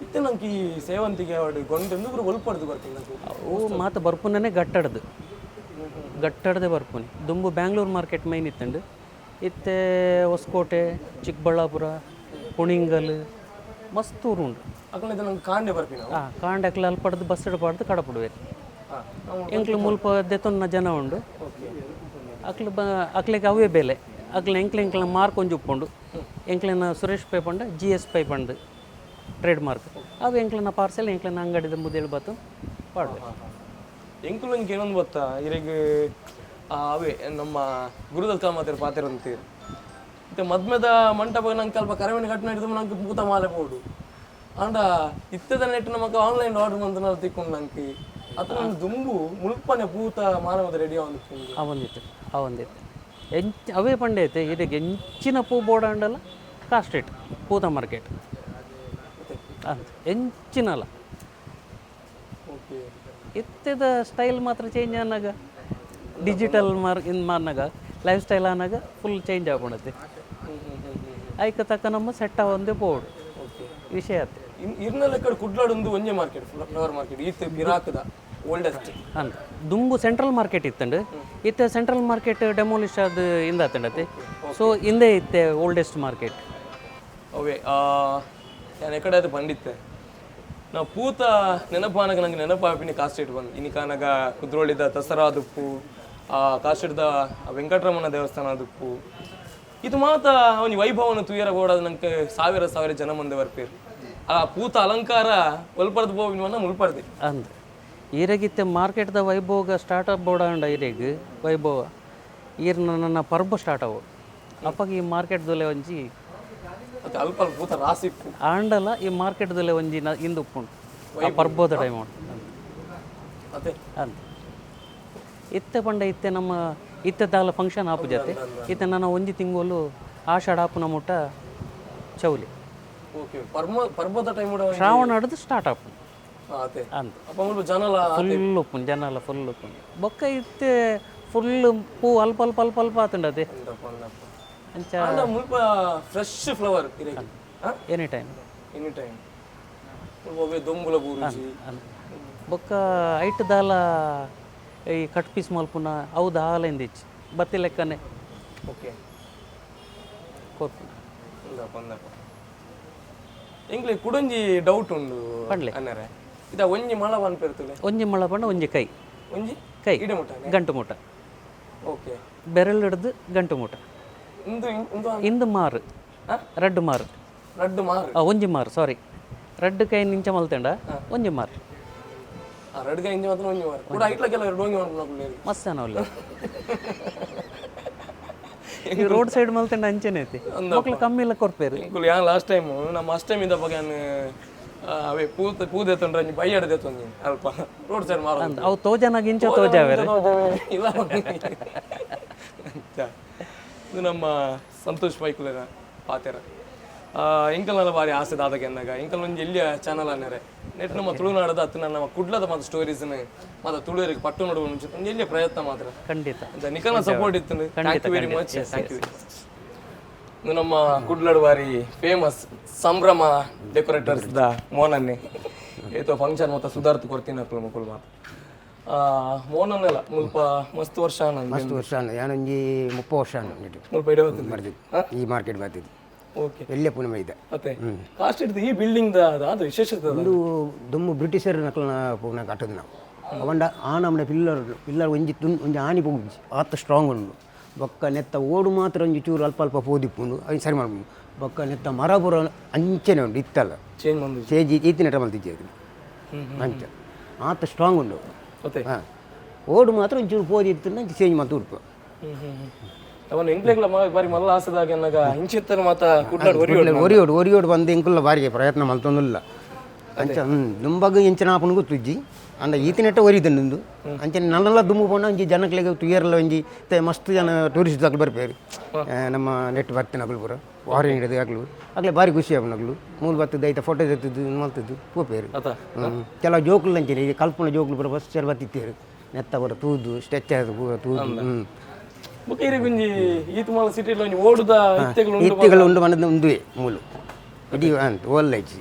ಇತ್ತೆ ನಂಗೆ ಈ ಸೇವಂತಿಗೆ ಅವಾಡು ಗೊಂಡೆ ಒಂದು ಒಲ್ಪಡ್ದು ಬರ್ತೀನಿ ನಂಗೆ. ಅವು ಮಾತ ಬರ್ಪುನನೇ ಗಟ್ಟಡ್ದು ಗಟ್ಟಡ್ದೆ ಬರ್ಪುನಿ. ದುಂಬು ಬ್ಯಾಂಗ್ಳೂರ್ ಮಾರ್ಕೆಟ್ ಮೈನ್ ಇತ್ತಂಡು. ಇತ್ತೆ ಹೊಸಕೋಟೆ, ಚಿಕ್ಕಬಳ್ಳಾಪುರ, ಕುಣಿಂಗಲ್ ಮಸ್ತ್ ಊರು ಉಂಡು. ಅಕಲ್ನ ನಂಗೆ ಕಾಂಡೆ ಬರ್ಪಿನ. ಹಾಂ, ಕಾಂಡಕ್ಲ ಅಲ್ಪಡ್ದು ಬಸ್ ಪಾಡ್ದು ಕಡಪುಡುವೆರು. ಎಂಕ್ಲು ಮುಲ್ಪ ದೆತೊನ್ನ ಜನ ಉಂಡು. ಅಕ್ಲು ಬ ಅಕ್ಲೆಗ್ ಅವೇ ಬೆಲೆ. ಅಕ್ಲ ಎಂಕ್ಲ ಎಂಕ್ಲ ಮಾರ್ಕ್ ಒಂಜಿ ಉಪ್ಪುಂಡು. ಎಂಕ್ಲೆನ ಸುರೇಶ್ ಪೈ ಪಂಡ G S pi ಪಂಡ್ ಟ್ರೇಡ್ ಮಾರ್ಕ್. ಅವು ಎಂಕ್ಲೆನ ಪಾರ್ಸೆಲ್ ಎಂಕ್ಲೆನ ಅಂಗಡಿದ ಮುದೇಳು ಬತ್ತು ಪಾಡ್ವೆ. ಎಂಕುಲು ಒಂಜಿ ಏನೊಂದು ಗೊತ್ತಾ ಇರೆಗ್ ಅವೇ ನಮ್ಮ ಗುರುದತ್ ಕಾಮತಿರ್ ಪಾತೆರ ಅಂತೀರ್. ಇತ್ತೆ ಮದ್ಮೆದ ಮಂಟಪ ನಂಗೆ ಅಲ್ಪ ಕರವೇಣಿ ಕಟ್ಟಣ ಹಿಡಿದು ನಂಗೆ ಪೂತ ಮಾಲೆ ಪೋಡು. ಆಂಡ ಇತ್ತದ ನೆಟ್ ನಮಕ್ ಆನ್ಲೈನ್ ಆರ್ಡರ್ ಮಂತನ ತಿಕ್ಕೊಂಡು ನಂಗೆ ಅತ ನನ್ನ ದುಂಬು ಮುಲ್ಪನೆ ಪೂತ ಮಾಲೆ ಮತ್ತೆ ರೆಡಿ ಆವೊಂದಿತ್ತು. ಅವೊಂದಿತ್ತು ಅವೊಂದಿತ್ತು ಎಂಚ ಅವೇ ಪಂಡೆ ಐತೆ ಇರೆಗ್ ಎಂಚಿನ ಪೂ ಬೋರ್ಡ್ ಅಂಡಲ ಕಾಸ್ಟ್ ರೇಟ್ ಪೂತ ಮಾರ್ಕೆಟ್ ಅಂತ ಎಂಚಿನಲ್ಲ. ಇತ್ತದ ಸ್ಟೈಲ್ ಮಾತ್ರ ಚೇಂಜ್ ಆನಾಗ ಡಿಜಿಟಲ್ ಮಾರ್ಕ್ ಇನ್ ಮಾರ್ನಾಗ ಲೈಫ್ ಸ್ಟೈಲ್ ಆನಾಗ ಫುಲ್ ಚೇಂಜ್ ಆಪುಂಡತೆ. ಐಕ ತಕ್ಕ ನಮ್ಮ ಸೆಟ್ ಆವೊಂದೇ ಪೋಡು ವಿಷಯ ಆತೆ. ಇರ್ನ ಲೆಕ್ಕಡ್ ಕುಡ್ಲಾಡ್ ಒಂದು ಒಂಜೆ market flower market ಈತ್ ಪಿರಾಕದ. Oldest. ಅಂದ್ ದುಂಬು ಸೆಂಟ್ರಲ್ ಮಾರ್ಕೆಟ್ ಇತ್ತಂಡು, ಇತ್ತೆ central market demolish ಅದು ಇಂದಾತಂಡತೆ. ಸೊ ಇಂದೇ ಇತ್ತೆ ಓಲ್ಡೆಸ್ಟ್ ಮಾರ್ಕೆಟ್. ಅವೇ ನಾನು ಎಕಡೆ ಅದು ಬಂದಿತ್ತೆ ನಾವು ಪೂತ ನೆನಪಾನಗ ನಂಗೆ ನೆನಪಾಪಿನಿ ಕಾಸ್ಟೇಟ್ ಬಂದು ಇನಿಕಾನಗ ಕುದ್ರೋಳಿದ ದಸರಾ ದುಪ್ಪು, ಆ ಕಾಸ್ಟೇಟ್ದ ವೆಂಕಟರಮಣ ದೇವಸ್ಥಾನ ದುಪ್ಪು, ಇದು ಮಾತ ಅವನಿ ವೈಭವನ ತುಯರ ಬೋಡಾದ ನಂಗೆ ಸಾವಿರ ಸಾವಿರ ಜನ ಮುಂದೆ ಬರ್ಪೇರು. ಆ ಪೂತ ಅಲಂಕಾರ ಒಲ್ಪರ್ದು ಪೋವಿನ ಮುಲ್ಪರ್ದೆ. ಅಂದ್ ಈರೆಗಿತ್ತೆ ಮಾರ್ಕೆಟ್ದ ವೈಭೋಗ ಸ್ಟಾರ್ಟ್ ಅಪ್ ಬೋಡಾಂಡ ಈರೆಗ್ ವೈಭವ ಈರ್ ನನ್ನ ಪರ್ಬ ಸ್ಟಾರ್ಟ್ ಅವು ಅಪ್ಪಗ ಈ ಮಾರ್ಕೆಟ್ದೊಲೆ ಒಂಜಿ ಮತ್ತೆ ಅಲ್ಪ ಅಲ್ಪ ಪೂತ ರಾಸಿಪ್ಪು. ಆಂಡಲ ಈ ಮಾರ್ಕೆಟ್ದೊಲೆ ಒಂಜಿ ಇಂದು ಉಪ್ಪುಂಡು ಆ ಪರ್ಬೋದ ಟೈಮ್ ಉಂಟು. ಅದೇ. ಅಂದ್ ಇತ್ತೆ ಪಂಡ ಇತ್ತೆ ನಮ್ಮ ಇತ್ತೆ ದಾಲ ಫಂಕ್ಷನ್ ಆಪು ಜತೆ ಇತ್ತೆ ನನ್ನ ಒಂಜಿ ತಿಂಗಳು ಆಷಾಢ ಆಪುನ ಮುಟ್ಟ ಚೌಲಿ. ಓಕೆ, ಪರ್ಮ ಪರ್ಬದ ಟೈಮ್. ಶ್ರಾವಣ ಹಿಡ್ದು ಸ್ಟಾರ್ಟ್ ಆಪು. ಅದೇ. ಅಂದ್ ಅಪ್ಪ ಮುಲ್ಪ ಜನಲ ಫುಲ್ ಉಪ್ಪುಂಡು, ಜನಲ ಫುಲ್ ಉಪ್ಪುಂಡು. ಬೊಕ್ಕ ಇತ್ತೆ ಫುಲ್ ಪೂ ಅಲ್ಪ ಅಲ್ಪ ಅಲ್ಪ ಅಲ್ಪ ಆತುಂಡು ಅದೇ. ಅಂಚ. ಆಂಡ ಮುಲ್ಪ ಫ್ರೆಶ್ ಫ್ಲವರ್ ಇರೆಗ್ any time. Any time ಮುಲ್ಪ ದೊಂಬುಲ ಬೂರುಜಿ. ಬೊಕ್ಕ ಐಟ್ ದಾಲ ಈ ಕಟ್ ಪೀಸ್ ಮಲ್ಪುನ ಅವು ದಾಲ ಇಂದಿಚ್ಚಿ ಬತ್ತಿ ಲೆಕ್ಕನೆ. ಓಕೆ. ಕೊರ್ಪುನ. ಅಂದಪ್ಪ ಅಂದಪ್ಪ, ಎಂಕ್ಲೆ ಕುಡೊಂಜಿ ಡೌಟ್ ಉಂಡು. ಪಂಡ್ಲೆ. ಅನ್ನರೆ ಇದ ಒಂಜಿ ಮಳ ಪನ್ಪಿರ್ತದೆ. ಒಂಜಿ ಮಳ ಪಂಡ ಒಂಜಿ ಕೈ. ಒಂಜಿ ಕೈ. ಇಡೆ ಮುಟ್ಟ. ಗಂಟು ಮುಟ್ಟ. ಓಕೆ. ಬೆರಳು ಹಿಡ್ದು ಗಂಟು ಮುಟ್ಟ. ಇಂದು ಇಂದು. ಇಂದು ಮಾರು, ರಡ್ಡು ಮಾರು. ರಡ್ಡು ಮಾರು. ಒಂಜಿ ಮಾರು, ಸಾರಿ, ರಡ್ಡು ಕೈ ನಿಂಚ ಮಲ್ತೆಂಡ ಒಂಜಿ ಮಾರು. ಆ ರಡ್ಡು ಕೈ ಇಂಚ ಮಾತ್ರ ಒಂಜಿ ಮಾರು ಕೂಡ ಐಟ್ಲ ಕೆಲವರು ಡೋಂಗಿ ಮಾಡ್ಕೊಂಡು. ಮಸ್ತ್ ಜನ ಉಲ್ಲೆರ್. ಈ ರೋಡ್ ಸೈಡ್ ಮಲ್ತೆಂಡ ಅಂಚೆನೆ ಐತಿ, ಮಕ್ಳು ಕಮ್ಮಿ ಇಲ್ಲ ಕೊರ್ಪೇರು. ಎಂಕುಲು ಯಾನ್ ಲಾಸ್ಟ್ ಟೈಮ್ ನಮ್ಮ ಅಷ್ಟಮಿದ ಬಗ್ಗೆ ಅವೇ ಪೂ ಪೂ ದೇತೊಂಡ್ರೆ ಒಂಜಿ ಬೈ ಅಡ್ದೆ ತೊಂದಿ ಅಲ್ಪ ರೋಡ್ ಸೈಡ್ ಮಾರ. ಅವು ತೋಜನಾಗ ಇಂಚ ತೋಜಾವೇರು. ಇಲ್ಲ, ಇದು ನಮ್ಮ ಸಂತೋಷ್ ಪೈಕುಲೆನ ಪಾತೆರ. ಎಂಕಲ್ನೆಲ್ಲ ಬಾರಿ ಆಸೆ ದಾದಕ್ಕೆ ಎನ್ನಾಗ ಎಂಕಲ್ ಒಂಜಿ ಎಲ್ಲಿಯ ಚಾನಲ್ ಅನ್ನರೆ ನೆಟ್ ನಮ್ಮ ತುಳುನಾಡದ ಅತ್ತು ನಮ್ಮ ಕುಡ್ಲದ ಮಾತ ಸ್ಟೋರೀಸ್ನ ಮಾತ ತುಳುವರಿಗೆ ಪಟ್ಟು ನೋಡುವ ಮುಂಚೆ ಒಂದು ಎಲ್ಲಿಯ ಪ್ರಯತ್ನ ಮಾತ್ರ. ಖಂಡಿತ. ನಿಕಲ್ನ ಸಪೋರ್ಟ್ ಇತ್ತು. Thank you very much, thank you. ಇದು ನಮ್ಮ ಕುಡ್ಲಡು ಬಾರಿ ಫೇಮಸ್ ಸಂಭ್ರಮ ಡೆಕೋರೇಟರ್ಸ್ the ಮೋನನ್ನೇ ಏತೋ ಫಂಕ್ಷನ್ ಮತ್ತು ಸುಧಾರ್ತ್ ಕೊರ್ತೀನಿ ಅಕ್ಲು ಮುಕುಲ್ ಮಾತ ಮೋನನ್ನೆಲ್ಲ ಮುಲ್ಪ ಮಸ್ತ್ ವರ್ಷ. ಮಸ್ತ್ ವರ್ಷ ಆಂಡ್, ಯಾನೊಂಜಿ 30 ವರ್ಷ ಆಂಡ್ ನೆಟ್. ಮುಲ್ಪ ಇಡವತ್ತು. ಬರ್ದಿದ್ದು ಈ ಮಾರ್ಕೆಟ್ ಬರ್ತಿದ್ದು. ಓಕೆ. ಎಲ್ಲೇ ಪುನಮ ಇದೆ. ಮತ್ತೆ ಕಾಸ್ಟ್ ಇಡ್ದು ಈ ಬಿಲ್ಡಿಂಗ್ the ಅದು ವಿಶೇಷತೆ ಅದು. ಒಂದು ದುಮ್ಮು ಬ್ರಿಟಿಷರ್ ನಕಲ್ನ ಪೂನ ಕಟ್ಟದು ನಾವು ಅವಂಡ ಆ ನಮ್ಮನೆ ಪಿಲ್ಲರ್ ಪಿಲ್ಲರ್ ಒಂಜಿ ತುನ್ ಒಂಜಿ ಆಣಿ ಪೋಗುಜಿ ಆತ ಸ್ಟ್ರಾಂಗ್ ಉಂಡು. ಬೊಕ್ಕ ನೆತ್ತ ಓಡು ಮಾತ್ರ ಒಂಜಿ ಚೂರು ಅಲ್ಪ ಅಲ್ಪ ಪೋದಿಪ್ಪುಂಡು, ಅವು ಸರಿ ಮಾಡ್ಬೋದು. ಬೊಕ್ಕ ನೆತ್ತ ಮರ ಪೂರ ಅಂಚೆನೆ ಉಂಡು ಇತ್ತಲ್ಲ. ಚೇಂಜ್ ಬಂದು ಚೇಂಜ್ ಈತಿನ ಮಲ್ತಿದ್ದೆ ಅದು ಅಂಚ ಆತ ಸ್ಟ್ರಾಂಗ್ ಉಂಡು. ಮತ್ತೆ ಹಾಂ, ಓಡು ಮಾತ್ರ ಒಂಚೂರು ಪೋದಿತ್ತು, ಅಂಚ ಚೇಂಜ್ ಮಲ್ತು ಉಡ್ಪ. ಅವನು ಎಂಕ್ಲೆಗ್ಲ ಬಾರಿ ಮಲ್ಲ ಆಸೆದಾಗ ಎನ್ನಾಗ ಇಂಚಿತ್ತನ ಮಾತ ಕುಡ್ಲಾಡ್ ಒರಿ. ಒರಿಯೋಡು ಒರಿಯೋಡು ಬಂದು ಎಂಕುಲ್ಲ ಬಾರಿಗೆ ಪ್ರಯತ್ನ ಮಲ್ತೊಂದುಲ್ಲ. ಅಂಚ ದುಂಬಗ್ ಇಂಚಿನ ಆಪುನು ಗೊತ್ತುಜ್ಜಿ, ಅಂಡ ಈತಿನೆಟ್ಟ ಒರಿದುಂಡು. ಅಂಚನೆ ನನ್ನೆಲ್ಲ ದುಂಬು ಪೋಂಡ ಒಂಜಿ ಜನಕ್ಲೆಗ್ ತುಯರ್ಲ ಒಂಜಿ ಇತ್ತೆ ಮಸ್ತ್ ಜನ ಟೂರಿಸ್ಟ್ ಅಕ್ಲು ಬರ್ಪೇರು. ನಮ್ಮ ನೆಟ್ ಬರ್ತಿನ ಅಕ್ಲು ಪೂರ ಫಾರಿನ್ ಹಿಡಿದು ಅಕ್ಲು ಅಕ್ಲೆ ಬಾರಿ ಖುಷಿ ಆಪುನಕ್ಲು. ಮೂಲು ಬತ್ತದ್ದು ಐತ ಫೋಟೋ ತೆತ್ತದ್ದು ಮಲ್ತದ್ದು ಪೋಪೇರು. ಅತ. ಕೆಲವು ಜೋಕುಲು ಅಂಚನೆ ಈಗ ಕಲ್ಪನ ಜೋಕುಲು ಪೂರ ಬಸ್ ಬತ್ತಿತ್ತೇರು, ನೆತ್ತ ಪೂರ ತೂದು ಸ್ಟೆಚ್ ಆದ್ ಪೂರ ತೂದು. ಬೊಕ್ಕ ಇರೆಗ್ ಒಂಜಿ ಈತ್ ಮಾಲ ಸಿಟಿಲ್ ಒಂಜಿ ಓಡುದ ಇತ್ತೆಗಳು ಉಂಡು. ಇತ್ತೆಗಳು ಉಂಡು ಮನದ ಉಂದುವೆ ಮೂಲು ಇಡೀ ಅಂತ ಓಲ್ಲ ಇಜ್ಜಿ.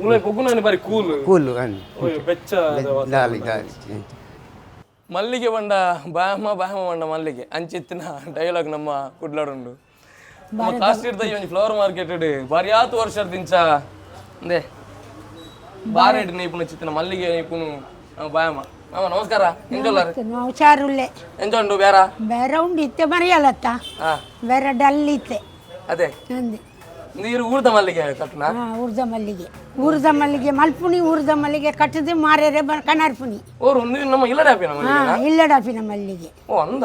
ಉಲೈ ಪೊಗ್ಗುನಾನಿ ಬಾರಿ ಕೂಲ್. ಕೂಲು ಅಂದ್. ಬೆಚ್ಚ. ದಾಲಿ ದಾಲಿ. ಮಲ್ಲಿಗೆ ಬಂಡ ಬಾಮ ಬಾಮ ಬಂಡ ಮಲ್ಲಿಗೆ ಅಂಚಿತ್ತಿನ ಡೈಲಾಗ್ ನಮ್ಮ ಕುಡ್ಲಾಡುಂಡು. ನಮ್ಮ ಕಾಸ್ಟ್ ಇಡ್ದ ಈ ಒಂಜಿ ಫ್ಲವರ್ ಮಾರ್ಕೆಟ್ ಬಾರಿ ಆತು ವರ್ಷದಿಂಚ ಅಂದೆ ಬಾರೆಡ್ ನೇಪುನ ಚಿತ್ತಿನ ಮಲ್ಲಿಗೆ ನೇಪುನು ಬಾಯಮ್ಮ. ಮಾಮ ನಮಸ್ಕಾರ, ಎಂಜೊಲ್ಲಾರು? ಹುಷಾರುಳ್ಳೆ. ಎಂಜ ಉಂಡು ಬೇರ? ಬೇರೆ ಉಂಡು, ಇತ್ತೆ ಮರೆಯಲತ್ತ. ಹಾ. ಬೇರೆ ಡಲ್ ಇತ್ತೆ. ಅದೇ. ಅಂದೆ. ನೀರು ಊರ್ದ ಮಲ್ಲಿಗೆ ಕಟ್ನಾ? ಹಾಂ, ಊರ್ದ ಮಲ್ಲಿಗೆ, ಊರ್ದ ಮಲ್ಲಿಗೆ ಮಲ್ಪುಣಿ, ಊರ್ದ ಮಲ್ಲಿಗೆ ಕಟ್ಟದು ಮಾರೇರೆ ಕನಾರ್ಪುಣಿ. ಓರು ಒಂದು ನಮ್ಮ ಇಲ್ಲಡೆ ಹಾಪಿನ ಮಲ್ಲಿಗೆ? ಹಾಂ, ಇಲ್ಲಡಾಪಿನ ಮಲ್ಲಿಗೆ. ಓ ಅಂದ.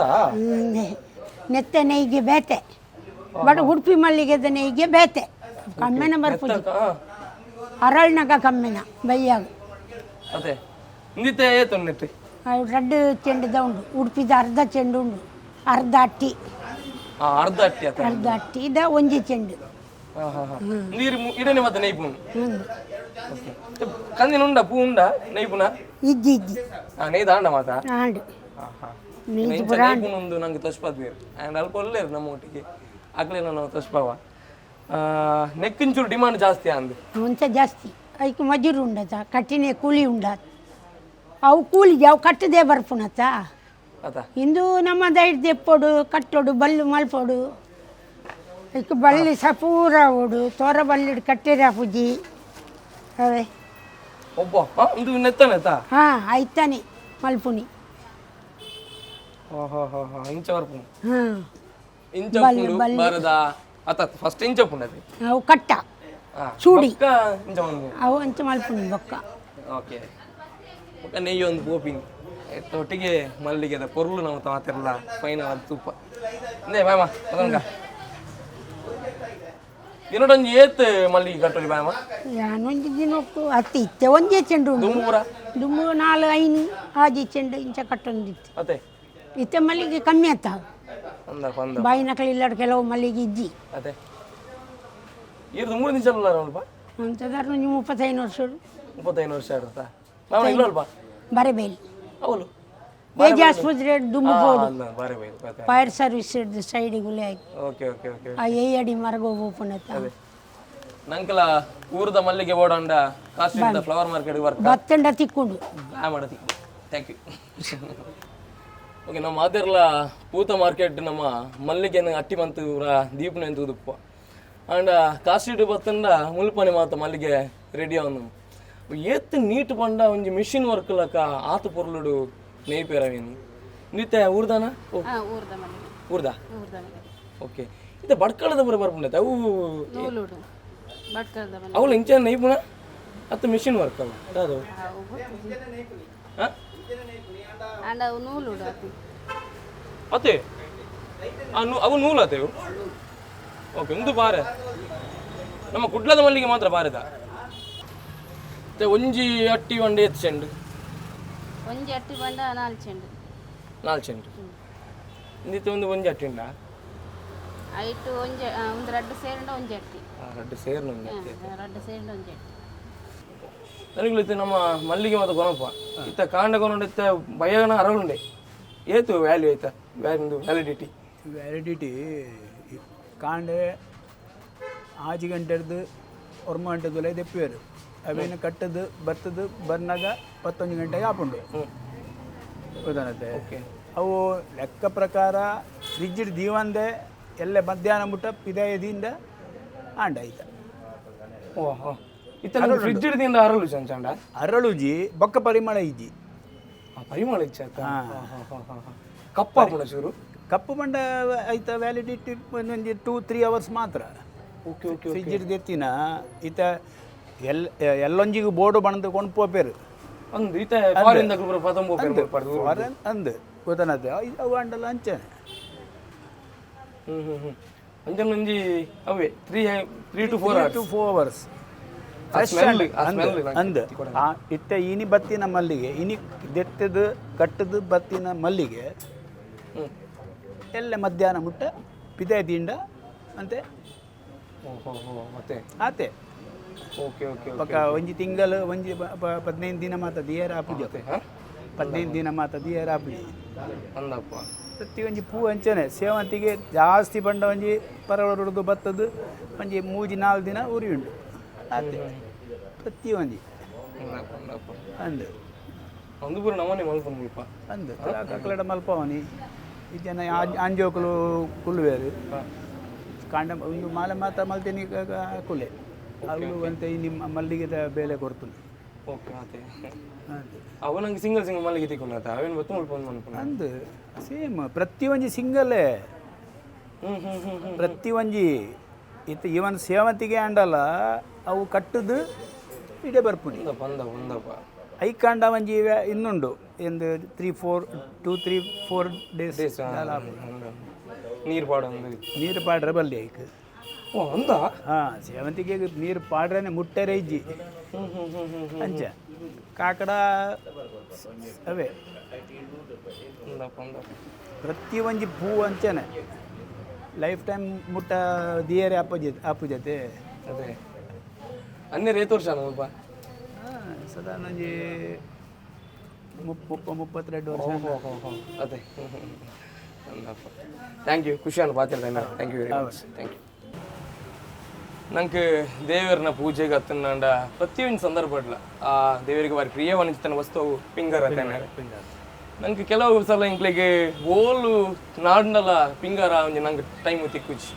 ನೆತ್ತ ನೆಯ್ಗೆ ಬೇತೆ, ಬಟ್ ಉಡುಪಿ ಮಲ್ಲಿಗೆದ ನೆಯ್ಗೆ ಬೇತೆ ಕಮ್ಮೆನ ಬರ್ಪುಜಿ. ಅರಳ್ನಗ ಕಮ್ಮೆನ ಬೈಯಾಗ. ಅದೇ, ಇಂದಿತ್ತೆ ಏತು ನೆಟ್ಟಿ? ರಡ್ಡು ಚೆಂಡುದ ಉಂಡು, ಉಡುಪಿದ ಅರ್ಧ ಚೆಂಡು ಉಂಡು, ಅರ್ಧ ಅಟ್ಟಿ. ಆ ಅರ್ಧ ಅಟ್ಟಿ ಅತ್ತ? ಅರ್ಧ ಅಟ್ಟಿ ಇದ ಒಂಜಿ ಚೆಂಡು. ಹಾ ಹಾ ಹಾ, ನೀರು ಇಡನೆ ಮತ್ತೆ ನೈಪುನು ಕಂದಿನ ಉಂಡ ಪೂ ಉಂಡ ನೈಪುನ? ಇಜ್ಜಿ ಇಜ್ಜಿ. ಹಾ, ನೇಯ್ದ ಮಾತಾ. ಆಂಡು. ಇಂಚ ನೈಪುನ ಒಂದು ನಂಗೆ ತೋಷ್ಪಾದ್ ಬೇರು ಆ್ಯಂಡ್ ಅಲ್ಪ ಒಲ್ಲೇರು ನಮ್ಮ ಒಟ್ಟಿಗೆ ಅಕ್ಲೆ ನಾನು ತೋಷ್ಪಾವ ನೆಕ್ಕಿಂಚೂರು ಡಿಮಾಂಡ್ ಜಾಸ್ತಿ ಅಂದು. ಮುಂಚೆ ಜಾಸ್ತಿ ಐಕ್ ಮಜೂರು ಉಂಡತ, ಕಟ್ಟಿನೆ ಕೂಲಿ ಉಂಡ. ಅವು ಕೂಲಿಗೆ ಅವು ಕಟ್ಟದೇ ಬರ್ಪುನತ್ತ. ಅತ. ಇಂದು ನಮ್ಮ ದೈಡ್ ದೆಪ್ಪೊಡು, ಕಟ್ಟೊಡು, ಬಲ್ಲು ಮಲ್ಪೊಡು. ಇಕ್ ಬಳ್ಳಿ ಸಹ ಪೂರ ಓಡು ತೋರ ಬಲ್ಲಿಡ್ ಕಟ್ಟಿರ ಪೂಜಿ ಅವೇ. ಒಬ್ಬ ಒಂದು ನೆತ್ತನೆತ್ತ. ಹಾಂ, ಆಯ್ತಾನೆ ಮಲ್ಪುನಿ. ಹಾ ಹಾ ಹಾ ಹಾ, ಇಂಚ ಬರ್ಪುನು. ಹಾಂ. ಇಂಚ ಉಪ್ಪುಂಡು ಬಾರದ ಅತ್ತ, ಫಸ್ಟ್ ಇಂಚ ಉಪ್ಪುಂಡು ಅದು. ಅವು ಕಟ್ಟ ಚೂಡಿ. ಬೊಕ್ಕ ಇಂಚ ಮನ್ಪುನು. ಅವು ಅಂಚ ಮಲ್ಪುನಿ ಬೊಕ್ಕ. ಓಕೆ, ಬೊಕ್ಕ ನೆಯ್ಯಿ ಒಂದು ಪೋಪಿನಿ ಒಟ್ಟಿಗೆ ಮಲ್ಲಿಗೆದ ಪೊರ್ಲು ನಾವು ಮಾತಿರಲ್ಲ ಫೈನಲ್ ಅದು ತುಪ್ಪ ಇಂದೇ ಬಾಯಮ್ಮ ಪದನ್ಕ ದಿನಡೊಂಜಿ ಏತ್ ಮಲ್ಲಿಗೆ ಕಟ್ಟೋಲಿ ಬಾಯಮ್ಮ? ಯಾನೊಂಜಿ ದಿನಕ್ಕು ಅತ್ತಿ ಇತ್ತೆ ಒಂಜೇ ಚೆಂಡು ಉಂಡು. ದುಂಬು ಪೂರ? ದುಂಬು ನಾಲ್ ಐನು ಆಜಿ ಚೆಂಡು ಇಂಚ ಕಟ್ಟೊಂದಿತ್ತು. ಅತ್ತೆ. ಇತ್ತೆ ಮಲ್ಲಿಗೆ ಕಮ್ಮಿ ಆತ. ಅಂದಪ್ಪ ಅಂದ. ಬಾಯಿನಕಳು ಇಲ್ಲಡ್ ಕೆಲವು ಮಲ್ಲಿಗೆ ಇಜ್ಜಿ. ಅತ್ತೆ, ಈರ್ದು 3 ನಿಮಿಷ ಅಲ್ಲ ಅಲ್ಪ. ಅಂತದಾರ ಒಂಜಿ 35 ವರ್ಷ. 35 ವರ್ಷ ಇರುತ್ತಾ ಮಾಮ? ಇಲ್ಲ ಅಲ್ಪ. ಬರಬೇಲಿ. ಅವಳು. ಏಜ್ ಆಸ್ಪತ್ರೆ ದುಂಬು ಪೋಡು. ಅಲ್ಲ, ಬಾರಿ ಬೈದು. ಫೈರ್ ಸರ್ವಿಸ್ ಸೈಡಿಗೆ ಆಯ್ತು. Okay okay okay. ಆ ಏ ಅಡಿ ಮರಗ ಓಪನ್. ನಂಕಲ ಊರದ ಮಲ್ಲಿಗೆ ಬೋಡಂಡ ಕಾಸ್ಟ್ಲಿ ಫ್ಲವರ್ ಮಾರ್ಕೆಟ್ ವರ್ಕ್. ಬತ್ತಂಡ ತಿಕ್ಕೊಂಡು. ಆ ಮಾಡತಿ, thank you. Okay, ನಮ್ಮ ಮಾತೆರ್ಲ ಪೂತ ಮಾರ್ಕೆಟ್ ನಮ್ಮ ಮಲ್ಲಿಗೆನ ಅಟ್ಟಿ ಮಂತು ಪೂರ ದೀಪನ ಎಂತ ಉದುಪ್ಪ ಆಂಡ ಕಾಸ್ಟ್ಲಿ ಬತ್ತಂಡ ಮುಲ್ಪನೆ ಮಾತ ಮಲ್ಲಿಗೆ ರೆಡಿ ಅವನು. ಏತ್ ನೀಟ್ ಪಂಡ ಒಂಜಿ ಮಿಷಿನ್ ವರ್ಕ್ ಲಕ ಆತ ಪೊರ್ಲುಡು ನೇಯ್ಪೇರವೇನು ನಿತ್ತೆ ಊರ್ದಾನ? ಓ. ಊರ್ದ ಮಲ್ಲಿಗೆ. ಊರ್ದ. ಊರ್ದ ಮಲ್ಲಿಗೆ. ಓಕೆ, ಇತ್ತೆ ಬಡ್ಕಳದ ಪೂರ ಬರ್ಪುಂಡತೆ ಅವು. ನೂಲುಡು ಭಟ್ಕಳದ ಮಲ್ಲಿಗೆ. ಅವುಲ ಇಂಚ ನೈಪುಣ ಅತ್ತ ಮಿಷಿನ್ ವರ್ಕ್ ಅವು ದಾದವು? ಅವು ಗೊತ್ತಿಜ್ಜಿ. ಹಾಂ. ಆಂಡ ಅವು ನೂಲುಡು ಅದು. ಅತ್ತೆ, ಆ ನೂ ಅವು ನೂಲು ಅತ್ತೆ. ಓಕೆ, ಒಂದು ಬಾರೆ ನಮ್ಮ ಕುಡ್ಲದ ಮಲ್ಲಿಗೆ ಮಾತ್ರ ಬಾರೆದ. ಮತ್ತೆ ಒಂಜಿ ಅಟ್ಟಿ ಒಂಡೆ ಎತ್ತು ಚೆಂಡು? ಒಂಜಿ ಅಟ್ಟಿ ಬಂಡ ನಾಲ್ ಚೆಂಡು. ನಾಲ್ಕು ಚೆಂಡು. ಇಂದಿತ್ತೆ ಒಂದು ಒಂಜಿ ಅಟ್ಟಿ ಉಂಡಾ? ಐಟು ಒಂಜಿ ಒಂದು ರಡ್ಡು ಸೇರಂಡ ಒಂಜಿ ಅಟ್ಟಿ. ರಡ್ಡು ಸೇರ್ನ ಒಂಜಿ ಅಟ್ಟಿ. ರಡ್ಡು ಸೇರಂಡ ಒಂಜಿ ಅಟ್ಟಿ. ನನಗೆ ಇತ್ತೆ ನಮ್ಮ ಮಲ್ಲಿಗೆ ಮಾತ್ರ ಕೊನಪ್ಪ ಇತ್ತ ಕಾಂಡ ಕೊನೊಂಡು ಇತ್ತ ಬಯಗನ ಅರಳುಂಡೆ ಏತು ವ್ಯಾಲ್ಯೂ ಆಯ್ತಾ, ವ್ಯಾಲ್ಯೂ, ವ್ಯಾಲಿಡಿಟಿ? ವ್ಯಾಲಿಡಿಟಿ ಕಾಂಡೆ ಆಜಿ ಗಂಟೆಡ್ದು ಒರ್ಮ ಗಂಟೆ ದುಲೈ ದೆಪ್ಪುವೆರು. ಅವೇನು ಕಟ್ಟದು ಬರ್ತದು ಬರ್ನಾಗ 11 ಗಂಟೆಗೆ ಆಪುಂಡು ಗೊತ್ತಾನತ್ತೆ. ಅವು ಲೆಕ್ಕ ಪ್ರಕಾರ ಫ್ರಿಜ್ ದೀವಂದೆ ಎಲ್ಲ ಮಧ್ಯಾಹ್ನ ಮುಟ್ಟ ಪಿದಾಯದಿಂದ ಆಂಡ ಆಯ್ತ. ಓ ಹೋ, ಇತ್ತ ಫ್ರಿಜ್ ಹಿಡ್ದಿಂದ ಅರಳು ಚಂಚಾಂಡ. ಅರಳುಜಿ ಬೊಕ್ಕ ಪರಿಮಳ ಇಜ್ಜಿ. ಆ ಪರಿಮಳ ಇಚ್ಛೆ ಆಯ್ತಾ? ಕಪ್ಪಾಪುಣ ಚೂರು. ಕಪ್ಪು ಬಂಡ ಆಯ್ತ ವ್ಯಾಲಿಡಿಟಿ ಒಂದೊಂದು 2-3 ಅವರ್ಸ್ ಮಾತ್ರ. Okay okay. ಫ್ರಿಜ್ ದೆತ್ತಿನ ಈತ ಎಲ್ ಎಲ್ಲೊಂಜಿಗೆ ಬೋರ್ಡು ಬಣದು ಕೊಂಡು ಪೋಪೇರು. ಒಂದು ಈತ ಫಾರಿನ್ ದಕ್ಲು ಪತಂಬ. ಫಾರಿನ್ ಅಂದು ಗೊತ್ತಾನತ್ತೆ, ಅವು ಅಂಡಲ್ಲ ಅಂಚನೆ. ಹ್ಮ್ ಹ್ಮ್ ಹ್ಮ್ ಅಂಜನ್ ಒಂಜಿ ಅವೇ 3 to 4 hours. To 4 hours. ಆ smell, ಆ smell ನಂಗೆ ಅಂದ್ ಆ ಇತ್ತೆ ಇನಿ ಬತ್ತಿನ ಮಲ್ಲಿಗೆ, ಇನಿ ದೆತ್ತದು ಕಟ್ಟದು ಬತ್ತಿನ ಮಲ್ಲಿಗೆ ಎಲ್ಲ ಮಧ್ಯಾಹ್ನ ಮುಟ್ಟ ಪಿದೆ ದಿಂಡ ಅಂತೆ. ಓ ಹೋ ಹೋ, ಮತ್ತೆ ಆತೆ. Okay okay. ಪಕ್ಕ ಒಂಜಿ ತಿಂಗಳು ಒಂಜಿ 15 ದಿನ ಮಾತ ದಿಯರ ಆಪುಜ. 15 ದಿನ ಮಾತ ದಿಯರ ಆಪುಜ. ಅಂದಪ್ಪ. ಪ್ರತಿ ಒಂಜಿ ಪೂ ಅಂಚನೆ ಸೇವಂತಿಗೆ ಜಾಸ್ತಿ ಬಂಡ ಒಂಜಿ ಪರವರುಡ್ದು ಬತ್ತದು ಒಂಜಿ ಮೂಜಿ ನಾಲ್ಕು ದಿನ ಉರಿ ಉಂಡು ಆತೆ ಪ್ರತಿ ಒಂಜಿ. ಅಂದಪ್ಪ ಅಂದಪ್ಪ. ಅಂದು. ಒಂದು ಪೂರ ನಮ್ಮನೆ ಮಲ್ಪೊಂದು ಮುಲ್ಪ. ಅಂದು ಕಕ್ಲಡ ಮಲ್ಪವನಿ ಈ ಜನ ಆಂಜೋಕುಲು ಕುಲ್ಲುವೇರು ಕಾಂಡ ಒಂದು ಮಾಲೆ ಮಾತ ಮಲ್ತೇನಿ ಕುಲೆ ಅವು ಅಂತ ಈ ನಿಮ್ಮ ಮಲ್ಲಿಗೆದ ಬೇಲೆ ಕೊಡ್ತೀನಿ. ಓಕೆ, ಅದೇ. ಅಂದು. ಅವು ನಂಗೆ ಸಿಂಗಲ್ ಸಿಂಗಲ್ ಮಲ್ಲಿಗೆ ತಿಕ್ಕೊಂಡಾತ ಅವೇನು ಗೊತ್ತು ಮುಲ್ಪ ಮನ್ಪುನ. ಅಂದು ಸೇಮ್ ಪ್ರತಿ ಒಂಜಿ ಸಿಂಗಲ್ಲೇ. ಹ್ಮ್ ಹ್ಮ್ ಹ್ಮ್ ಹ್ಮ್ ಪ್ರತಿ ಒಂಜಿ ಇತ್ತು ಇವನ್ ಸೇವಂತಿಗೆ ಅಂಡಲ್ಲ ಅವು ಕಟ್ಟುದು ಇಡೆ ಬರ್ಪುನಿ. ಅಂದಪ್ಪ ಅಂದಪ್ಪ ಅಂದಪ್ಪ. ಐಕಾಂಡ ಒಂಜಿ ಇನ್ನುಂಡು ಎಂದು 3 4 2 3 4 ಡೇಸ್. ನೀರು ಪಾಡೊಂದು. ನೀರು ಪಾಡ್ರೆ ಬಲ್ಲಿ ಐಕ್. ಓ, ಅಂದ. ಹಾಂ, ಸೇವಂತಿಗೆ ನೀರು ಪಾಡ್ರೆನೆ ಮುಟ್ಟೆರೆ ಇಜ್ಜಿ. ಹ್ಮ್ ಹ್ಮ್ ಹ್ಮ್ ಹ್ಮ್ ಹ್ಮ್ ಅಂಚ ಕಾಕಡ ಅವೇ. ಅಂದಪ್ಪ ಅಂದಪ್ಪ. ಪ್ರತಿ ಒಂಜಿ ಪೂ ಅಂಚನೆ ಲೈಫ್ ಟೈಮ್ ಮುಟ್ಟ ದಿಯರೆ ಆಪುಜೆ ಆಪುಜತೆ. ಅದೇ ಅನ್ನೇರು ಏತ್ ವರ್ಷ ಮುಲ್ಪ? ಸದಾ ಒಂಜಿ 32 ವರ್ಷ. ಅದೇ ಅಂದಪ್ಪ, thank you, ಖುಷಿ ಅನ್ನು ಪಾತಿರ್ತಾನೆ. Thank you very much, thank you. ನಂಗೆ ದೇವರನ ಪೂಜೆಗೆ ಅತ್ತನಾಂಡ ಪ್ರತಿಯೊಂದು ಸಂದರ್ಭಡ್ಲ ಆ ದೇವರಿಗೆ ಬಾರಿ ಪ್ರಿಯವಾನಿಂಚಿತನ ವಸ್ತು ಪಿಂಗಾರ ಪಿಂಗಾರ. ನಂಗೆ ಕೆಲವು ಸಲ ಇಂಕ್ಲೆಗೆ ಓಲು ನಾಡ್ನಲ ಪಿಂಗಾರ ಒಂಜಿ ನಂಗೆ ಟೈಮ್ ತಿಕ್ಕುಜಿ.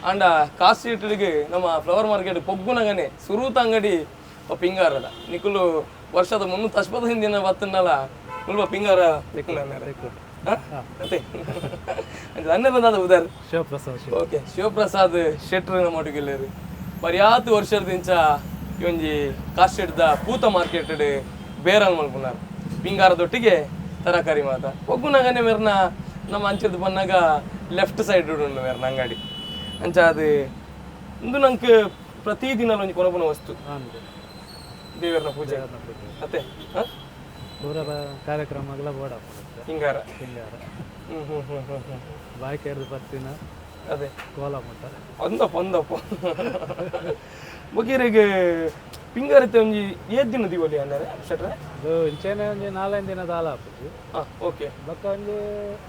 ಆಂಡ ಕಾಸ್ಟ್ರೀಟ್ಗೆ ನಮ್ಮ ಫ್ಲವರ್ ಮಾರ್ಕೆಟ್ ಪೊಗ್ಗುನಗನೆ ಸುರೂತ ಅಂಗಡಿ ಪಿಂಗಾರದ ನಿಕುಲು ವರ್ಷದ 365 ದಿನ ಬತ್ತನಲ ಮುಲ್ಪ ಪಿಂಗಾರ ತಿಕ್ಕುನ. ಅತ್ತೆ ಅನ್ನದಾದ ಉದಾರ್? ಶಿವಪ್ರಸಾದ್. ಓಕೆ, ಶಿವಪ್ರಸಾದ್ ಶೆಟ್ರ್ ನಮ್ಮೊಟ್ಟಿಗೆಲ್ಲೇರು ಬರಿಯಾತು ವರ್ಷದಿಂಚ ಈ ಒಂಜಿ ಕಾಸ್ಟ್ರೀಟ್ದ ಪೂತ ಮಾರ್ಕೆಟ್ ಬೇರನ್ ಮಲ್ಪುನಾರ್. ಪಿಂಗಾರದೊಟ್ಟಿಗೆ ತರಕಾರಿ ಮಾತ ಒಗ್ಗುನಗನೆ ಮೇರ್ನ ನಮ್ಮ ಅಂಚದ ಬನ್ನಾಗ ಲೆಫ್ಟ್ ಸೈಡ್ ಉಂಡು ಮೇರ್ನ ಅಂಗಡಿ. ಅಂಚ ಅದು ಇಂದು ನಂಗೆ ಪ್ರತಿದಿನ ಒಂಜಿ ಕೊನಪುನ ವಸ್ತು ದೇವರನ ಪೂಜೆ ಅತ್ತೆ. ಹ? ಪೂರ ಕಾರ್ಯಕ್ರಮಗಳ ಬೋರ್ಡ್ ಪಿಂಗಾರ. ಪಿಂಗಾರ. ಹ್ಮ್ ಹ್ಮ್ ಹ್ಮ್ ಹ್ಮ್ ಹ್ಮ್ ಬಾಯ್ಕೆ ಹಿಡ್ದು ಬರ್ತೀನ. ಅದೇ. ಕೋಲ ಮುಟ್ಟ. ಒಂದಪ್ಪ ಒಂದಪ್ಪ ಬಗೀರಿಗೆ ಪಿಂಗಾರತೆ ಒಂಜಿ ಏತ್ ದಿನ ದಿವಲಿ ಅನ್ನರೆ ಶೆಟ್ರೆ? ಅದು ಇಂಚೆನೆ ಒಂಜಿ ನಾಲೈದು ದಿನದ ದಾಲ ಹಾಪುಜಿ. ಹಾ ಓಕೆ. ಬೊಕ್ಕ ಒಂಜಿ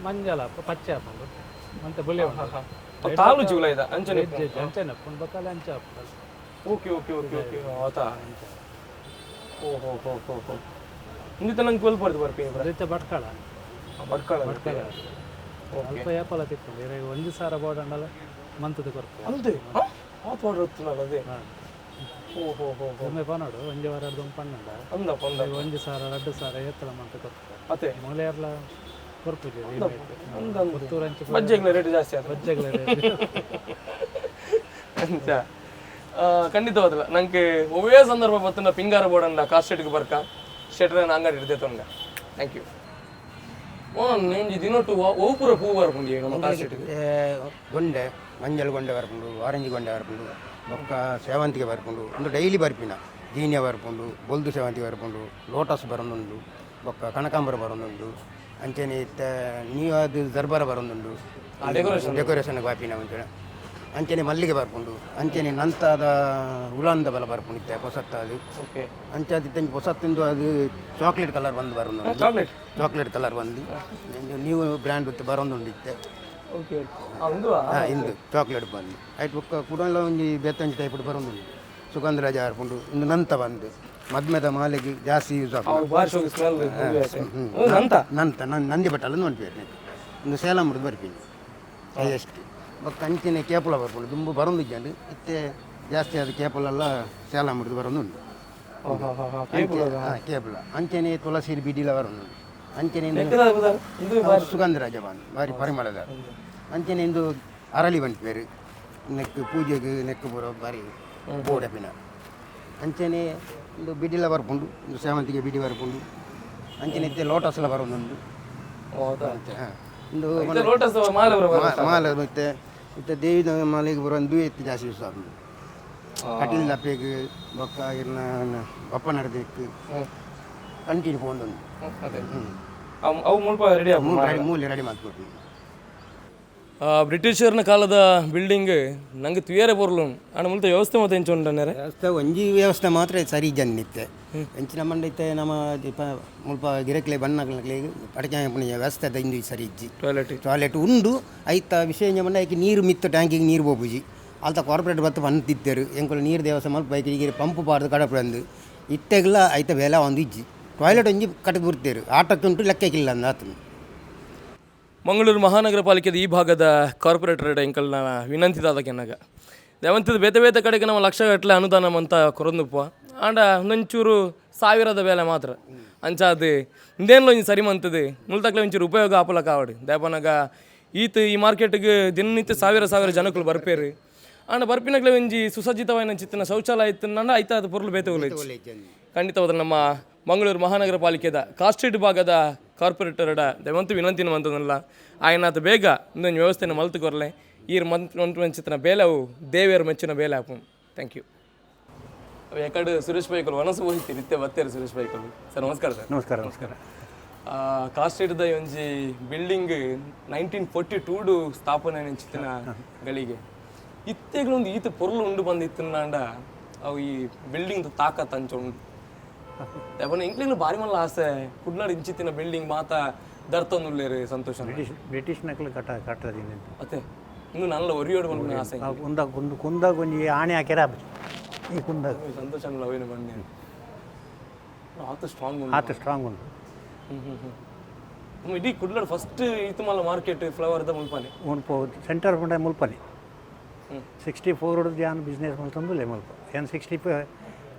ಮಂಜಲ ಹಾಪ, ಪಚ್ಚೆ ಹಾಪುಂಡು ಮಂತೆ ಬುಲೆ ಉಂಡು. ತಾಲು ಜೂಲೈದ ಅಂಚನೆ? ಇಜ್ಜಿ ಇಜ್ಜಿ, ಅಂಚನೆ ಹಾಪುಂಡು, ಬೊಕ್ಕ ಅಲ್ಲಿ ಅಂಚೆ ಹಾಪುಂಡು. ಓಕೆ ಓಕೆ ಓಕೆ ಓಕೆ, ಆತಾ. ಓ ಹೋ ಹೋ ಹೋ ಹೋ, ಇಂದಿತ ನಂಗೆ ಕೊಲ್ ಪಡ್ದು ಬರ್ಪಿ. ಅದಿತ್ತೆ ಭಟ್ಕಳ. ಭಟ್ಕಳ. ಭಟ್ಕಳ ಅಲ್ಪ ಏಪಲ ತಿಕ್ಕೊಂಡು ಇರ ಒಂಜಿ ಸಾರ ಬೋರ್ಡ್ ಅಂಡಲ ಮಂತದ ಕೊರ್ಪು. ಅಲ್ದೆ ಆತು ಆರ್ಡರ್ ಹೊತ್ತುನಲ್ಲ ಅದೇ. ಓ ಹೋ ಹೋ ಹೋ. ಒಮ್ಮೆ ಪನೋಡು ಒಂಜಿ ವಾರ ಅರ್ಧ ಪನ್ನೊಂಡ. ಅಂದಪ್ಪ ಅಂದ. ಒಂಜಿ ಸಾರ ರಡ್ಡು ಸಾರ ಏತ್ತಲ ಮಂತ ಕೊರ್ಪು. ಅತ್ತೆ. ಮೂಲೆಯರ್ಲ ಕೊರ್ಪುಜಿ. ಅಂದ. ಪುತ್ತೂರು ಅಂಚೆ. ಬಜ್ಜೆಗ್ಲ ರೇಟ್ ಜಾಸ್ತಿ ಆಯ್ತು. ಬಜ್ಜೆಗಳ ರೇಟ್. ಅಂಚ ಖಂಡಿತವಾದಲ್ಲ ನಂಗೆ ಒವ್ವೇ ಸಂದರ್ಭ ಬತ್ತನ ಪಿಂಗಾರ ಬೋರ್ಡನ್ನ ಕಾಸ್ಟೆಟ್ಗೆ ಬರ್ಕ ಶೆಟ್ರನ್ನ ಅಂಗಡಿ ಹಿಡ್ದೆ ತೊಂಡ. Thank you. ಓ ನಿಂಜಿ ದಿನೊಟ್ಟು ಒವು ಪೂರ ಪೂ ಬರ್ಪುಂಡಿ ನಮ್ಮ ಕಾಸ್ಟೆಟ್ಗೆ? ಗೊಂಡೆ, ಮಂಜಲ್ ಗೊಂಡೆ ಬರ್ಪುಂಡು, ಆರೆಂಜ್ ಗೊಂಡೆ ಬರ್ಪುಂಡು, ಬೊಕ್ಕ ಸೇವಂತಿಗೆ ಬರ್ಪುಂಡು. ಒಂದು ಡೈಲಿ ಬರ್ಪಿನ ಜೀನಿಯ ಬರ್ಪುಂಡು, ಬೊಲ್ದು ಸೇವಂತಿಗೆ ಬರ್ಪುಂಡು, ಲೋಟಸ್ ಬರೊಂದುಂಡು, ಬೊಕ್ಕ ಕನಕಾಂಬರ ಬರೊಂದುಂಡು. ಅಂಚೆನೆ ಇತ್ತೆ ನೀವು ಅದು ದರ್ಬಾರ ಬರೊಂದುಂಡು, ಡೆಕೋರೇಷನ್ ಬಾಪಿನ ಒಂಚೆ. ಅಂಚೆನೆ ಮಲ್ಲಿಗೆ ಬರ್ಪುಂಡು. ಅಂಚೆನೆ ನಂತಾದ ಉಲಾಂದ ಬಲ ಬರ್ಪುಂಡು ಇತ್ತೆ ಪೊಸತ್ತ ಅದು. ಓಕೆ. ಅಂಚೆ ಅದು ಇತ್ತೆ ಪೊಸತ್ತಿಂದು ಅದು ಚಾಕ್ಲೇಟ್ ಕಲರ್ ಬಂದು ಬರೊಂದುಂಡು. ಚಾಕ್ಲೇಟ್. ಚಾಕ್ಲೇಟ್ ಕಲರ್ ಬಂದು ನೀವು ಬ್ರ್ಯಾಂಡ್ ಬರೊಂದುಂಡು ಇತ್ತೆ. ಓಕೆ, ಒಂದು. ಹಾಂ, ಇಂದು ಚಾಕ್ಲೇಟ್ ಬಂದು ಆಯ್ತು. ಬೊಕ್ಕ ಕುಡಲ ಒಂಜಿ ಬೇತಂಜಿ ಟೈಪ್ ಬರೊಂದುಂಡು. ಸುಗಂಧರಾಜ ಬರ್ಪುಂಡು. ಇಂದು ನಂತ ಬಂದು ಮದ್ಮೆದ ಮಾಲೆಗೆ ಜಾಸ್ತಿ ಯೂಸ್ ಆಪುಂಡು. ಬಾರಿ ಶೋಕಿ ಸ್ಮೆಲ್ ಅಂತ. ನಂತ ನಂದಿ ಬಟ್ಟಲ ಮನ್ಪೇರು. ಇಂದು ಸೇಲಂ ಬರ್ಪಿನಿ ಹೈಯೆಸ್ಟ್. ಬೊಕ್ಕ ಅಂಚಿನ ಕೇಪುಲ ಬರ್ಪುಂಡು. ದುಂಬು ಬರೊಂದಿಜ್ಜಂಡು, ಇತ್ತೆ ಜಾಸ್ತಿ ಅದು ಕೇಪುಲೆಲ್ಲ ಸೇಲಂ ಹಿಡ್ದು ಬರೊಂದುಂಡು. ಹಾಂ, ಕೇಪುಲ. ಅಂಚೆನೆ ತುಳಸಿ ಬಿಡಿಲ ಬರೊಂದುಂಡು. ಅಂಚೆನೆ ಇಂದು ಸುಗಂಧರಾಜ ಬಂದು ಬಾರಿ ಪರಿಮಳದ. ಅಂಚೆನೆ ಇಂದು ಅರಳಿ ಪನ್ಪೇರು. ನೆಕ್ ಪೂಜೆಗೆ ನೆಕ್ ಪೂರ ಬಾರಿ ಬೋಡಪಿನ. ಅಂಚೆನೆ ಇಂದು ಬಿಡಿಲ ಬರ್ಪುಂಡು, ಇಂದು ಸೇವಂತಿಗೆ ಬಿಡಿ ಬರ್ಪುಂಡು. ಅಂಚೆನೆ ಇತ್ತೆ ಲೋಟಸ್ಲ ಬರೊಂದುಂಡು. ಅಂಚೆ ಹಾಂ, ಇಂದು ಲೋಟಸ್ ಮಾಲೆ ಬರೋ. ಮಾಲೆ ಮತ್ತೆ ಇತ್ತೆ ದೇವಿದ ಮಾಲೆಗೆ ಬರೋ ಒಂದು ಇತ್ತು ಜಾಸ್ತಿ ಯೂಸ್ ಆಪುಂಡು. ಕಟೀಲ್ ದಪ್ಪೆಗ್ ಬೊಕ್ಕ ಇರ್ನ ಬಪ್ಪ ನಡೆದಿತ್ತು ಕಂಟಿನ್ಯೂ ಪೋಂದುಂಡು. ಅದೇ, ಅವು ಮುಲ್ಪ ರೆಡಿ. ಮೂಲೆ ರೆಡಿ ಮಾಡ್ಕೊಡ್ತೀನಿ. ಬ್ರಿಟಿಷರ್ನ ಕಾಲದ ಬಿಲ್ಡಿಂಗ್ ನಂಗೆ ತುಯರೆ ಬರಲು ಅಣ್ಣ. ಮುಲ್ತ ವ್ಯವಸ್ಥೆ ಮತ್ತೆ ಎಂಚ ಉಂಟು? ವ್ಯವಸ್ಥೆ ಒಂಜಿ ವ್ಯವಸ್ಥೆ ಮಾತ್ರ ಸರಿ ಇಜ್ಜಂದಿತ್ತೆ ಎಂಚಿನ ಮಂಡ ಇತ್ತೆ ನಮ್ಮ ದೀಪ ಮುಲ್ಪ ಗಿರಕ್ಲೆ ಬಣ್ಣಕ್ಲೆ ಪಡಕೆ ವ್ಯವಸ್ಥೆ ಇಂದು ಸರಿ ಇಜ್ಜಿ. ಟಾಯ್ಲೆಟ್. ಟಾಯ್ಲೆಟ್ ಉಂಡು. ಐತ ವಿಷಯ ಮಂಡ ಐಕೆ ನೀರು ಮಿತ್ತು ಟ್ಯಾಂಕಿಗೆ ನೀರು ಪೋಪುಜಿ. ಅಲ್ತ ಕಾರ್ಪೊರೇಟ್ ಬತ್ತು ಬಂದಿದ್ದರು ಎಂಕುಲು ನೀರು ದೇವಸ್ಥಾನ ಮಲ್ಪ ಐಕೆ ಈಗ ಪಂಪ್ ಪಾಡ್ದು ಕಡಪಂದು ಇತ್ತೆಗ್ಲ ಐತ ಬೇಲೆ ಒಂದು ಇಜ್ಜಿ. ಟಾಯ್ಲೆಟ್ ಒಂಜಿ ಕಟ್ಟಿ ಬಿಡ್ತೇರು, ಆಟಕ್ಕೆ ಲೆಕ್ಕಕ್ಕಿಲ್ಲ ಅಂದ ಆತನು. ಮಂಗಳೂರು ಮಹಾನಗರ ಪಾಲಿಕೆದ ಈ ಭಾಗದ ಕಾರ್ಪೊರೇಟರ್ ಎಂಕಲ್ನ ವಿನಂತಿ ಕೆನ್ನಾಗ ದೇವಂತದ ಬೇತೆ ಬೇತೆ ಕಡೆಗೆ ನಮ್ಮ ಲಕ್ಷಗಟ್ಟಲೆ ಅನುದಾನ ಅಂತ ಕೊರೊಂದುಪ್ಪ. ಆಂಡ ಒಂದೊಂಚೂರು ಸಾವಿರದ ಬೇಲೆ ಮಾತ್ರ. ಅಂಚಾದ್ ಇಂದೇನ್ಲ ಒಂಜಿ ಸರಿ ಮಂತದೆ ಮುಲ್ತಕ್ಲೆ ಒಂಚೂರು ಉಪಯೋಗ ಆಪಲ ಕಾವಡು. ದೇಪನಗ ಈತ ಈ ಮಾರ್ಕೆಟ್ಗೆ ದಿನನಿತ್ಯ ಸಾವಿರ ಸಾವಿರ ಜನಕ್ಕಳು ಬರ್ಪೇರು. ಆಂಡ ಬರ್ಪಿನಗ್ಲೆ ಒಂಜಿ ಸುಸಜ್ಜಿತವಾದ ಚಿತ್ತನ ಶೌಚಾಲಯ ಇತ್ತು ಐತ ಅದು ಪೊರ್ಲು ಬೇತೆ. ಖಂಡಿತವಾದ ನಮ್ಮ ಮಂಗಳೂರು ಮಹಾನಗರ ಪಾಲಿಕೆದ ಕಾಸ್ಟ್ರೀಟ್ ಭಾಗದ ಕಾರ್ಪೊರೇಟರ್ಡ ದಯವಂತು ವಿನಂತಿನ ಮಂತದಲ್ಲ, ಆಯನಾತ ಬೇಗ ಇಂದೊಂಜಿ ವ್ಯವಸ್ಥೆನ ಮಲ್ತು ಕೊರ್ಲೆ. ಈರ್ ಮಂತ್ ಮಂಚಿತನ ಬೇಲೆ ಅವು ದೇವಿಯರ ಮೆಚ್ಚಿನ ಬೇಲೆ ಆಪು. Thank you. ಯಾಕಡೆ ಸುರೇಶ್ ಬೈಕಲ್ ವನಸು ಹೋಗ್ತೀರಿ ಇತ್ತೆ ಬತ್ತೇರು ಸುರೇಶ್ ಬೈಕಲ್. ಸರ್ ನಮಸ್ಕಾರ ಸರ್. ನಮಸ್ಕಾರ ನಮಸ್ಕಾರ. ಕಾಸ್ಟ್ರೀಟ್ದ ಒಂಜಿ ಬಿಲ್ಡಿಂಗ್ 1942 ಸ್ಥಾಪನೆ ನೆಂಚಿತ್ತಿನ ಗಳಿಗೆ ಇತ್ತೆಗಳೊಂದು ಈತ ಪೊರ್ಲು ಉಂಡು ಬಂದಿತ್ತಿನಾಂಡ ಅವು ಈ ಬಿಲ್ಡಿಂಗ್ ತಾಕತ್ ಅಂಚ ಉಂಡು. ಅವನ ಇಂಕ್ಲಿಂಗ್ ಬಾರಿ ಮಲ್ಲ ಆಸೆ ಕುಡ್ಲಾಡ್ ಇಂಚಿತ್ತಿನ ಬಿಲ್ಡಿಂಗ್ ಮಾತ ದರ್ತೊಂದುಲ್ಲೇರು ಸಂತೋಷ. ಬ್ರಿಟಿಷ್ ಬ್ರಿಟಿಷ್ನಕ್ಲು ಕಟ್ಟ ಕಟ್ಟದಿನ. ಅತ್ತೆ. ಇಂದು ನಲ್ಲ ಒರಿಯೋಡು ಪನ್ಪಿನ ಆಸೆ. ಕುಂದ ಕುಂದು ಕುಂದಾಗ ಒಂಜಿ ಆಣೆ ಹಾಕ್ಯಾರ ಈ ಕುಂದಾಗ. ಸಂತೋಷ ಅವೇನು ಬಂದೆ ಆತ ಸ್ಟ್ರಾಂಗ್ ಉಂಟು. ಆತ ಸ್ಟ್ರಾಂಗ್ ಉಂಟು. ನಮ್ಮ ಇಡೀ ಕುಡ್ಲಡ್ ಫಸ್ಟ್ ಇತ್ತು ಮಲ್ಲ ಮಾರ್ಕೆಟ್ ಫ್ಲವರ್ the ಮುಲ್ಪಾನೆ. ಮುಲ್ಪ ಸೆಂಟರ್ ಪಂಡ ಮುಲ್ಪನೆ. 64 ಯಾನ್ ಬಿಸ್ನೆಸ್ ಮಲ್ತೊಂದುಲ್ಲೆ ಮುಲ್ಪ. ಯಾನ್ 65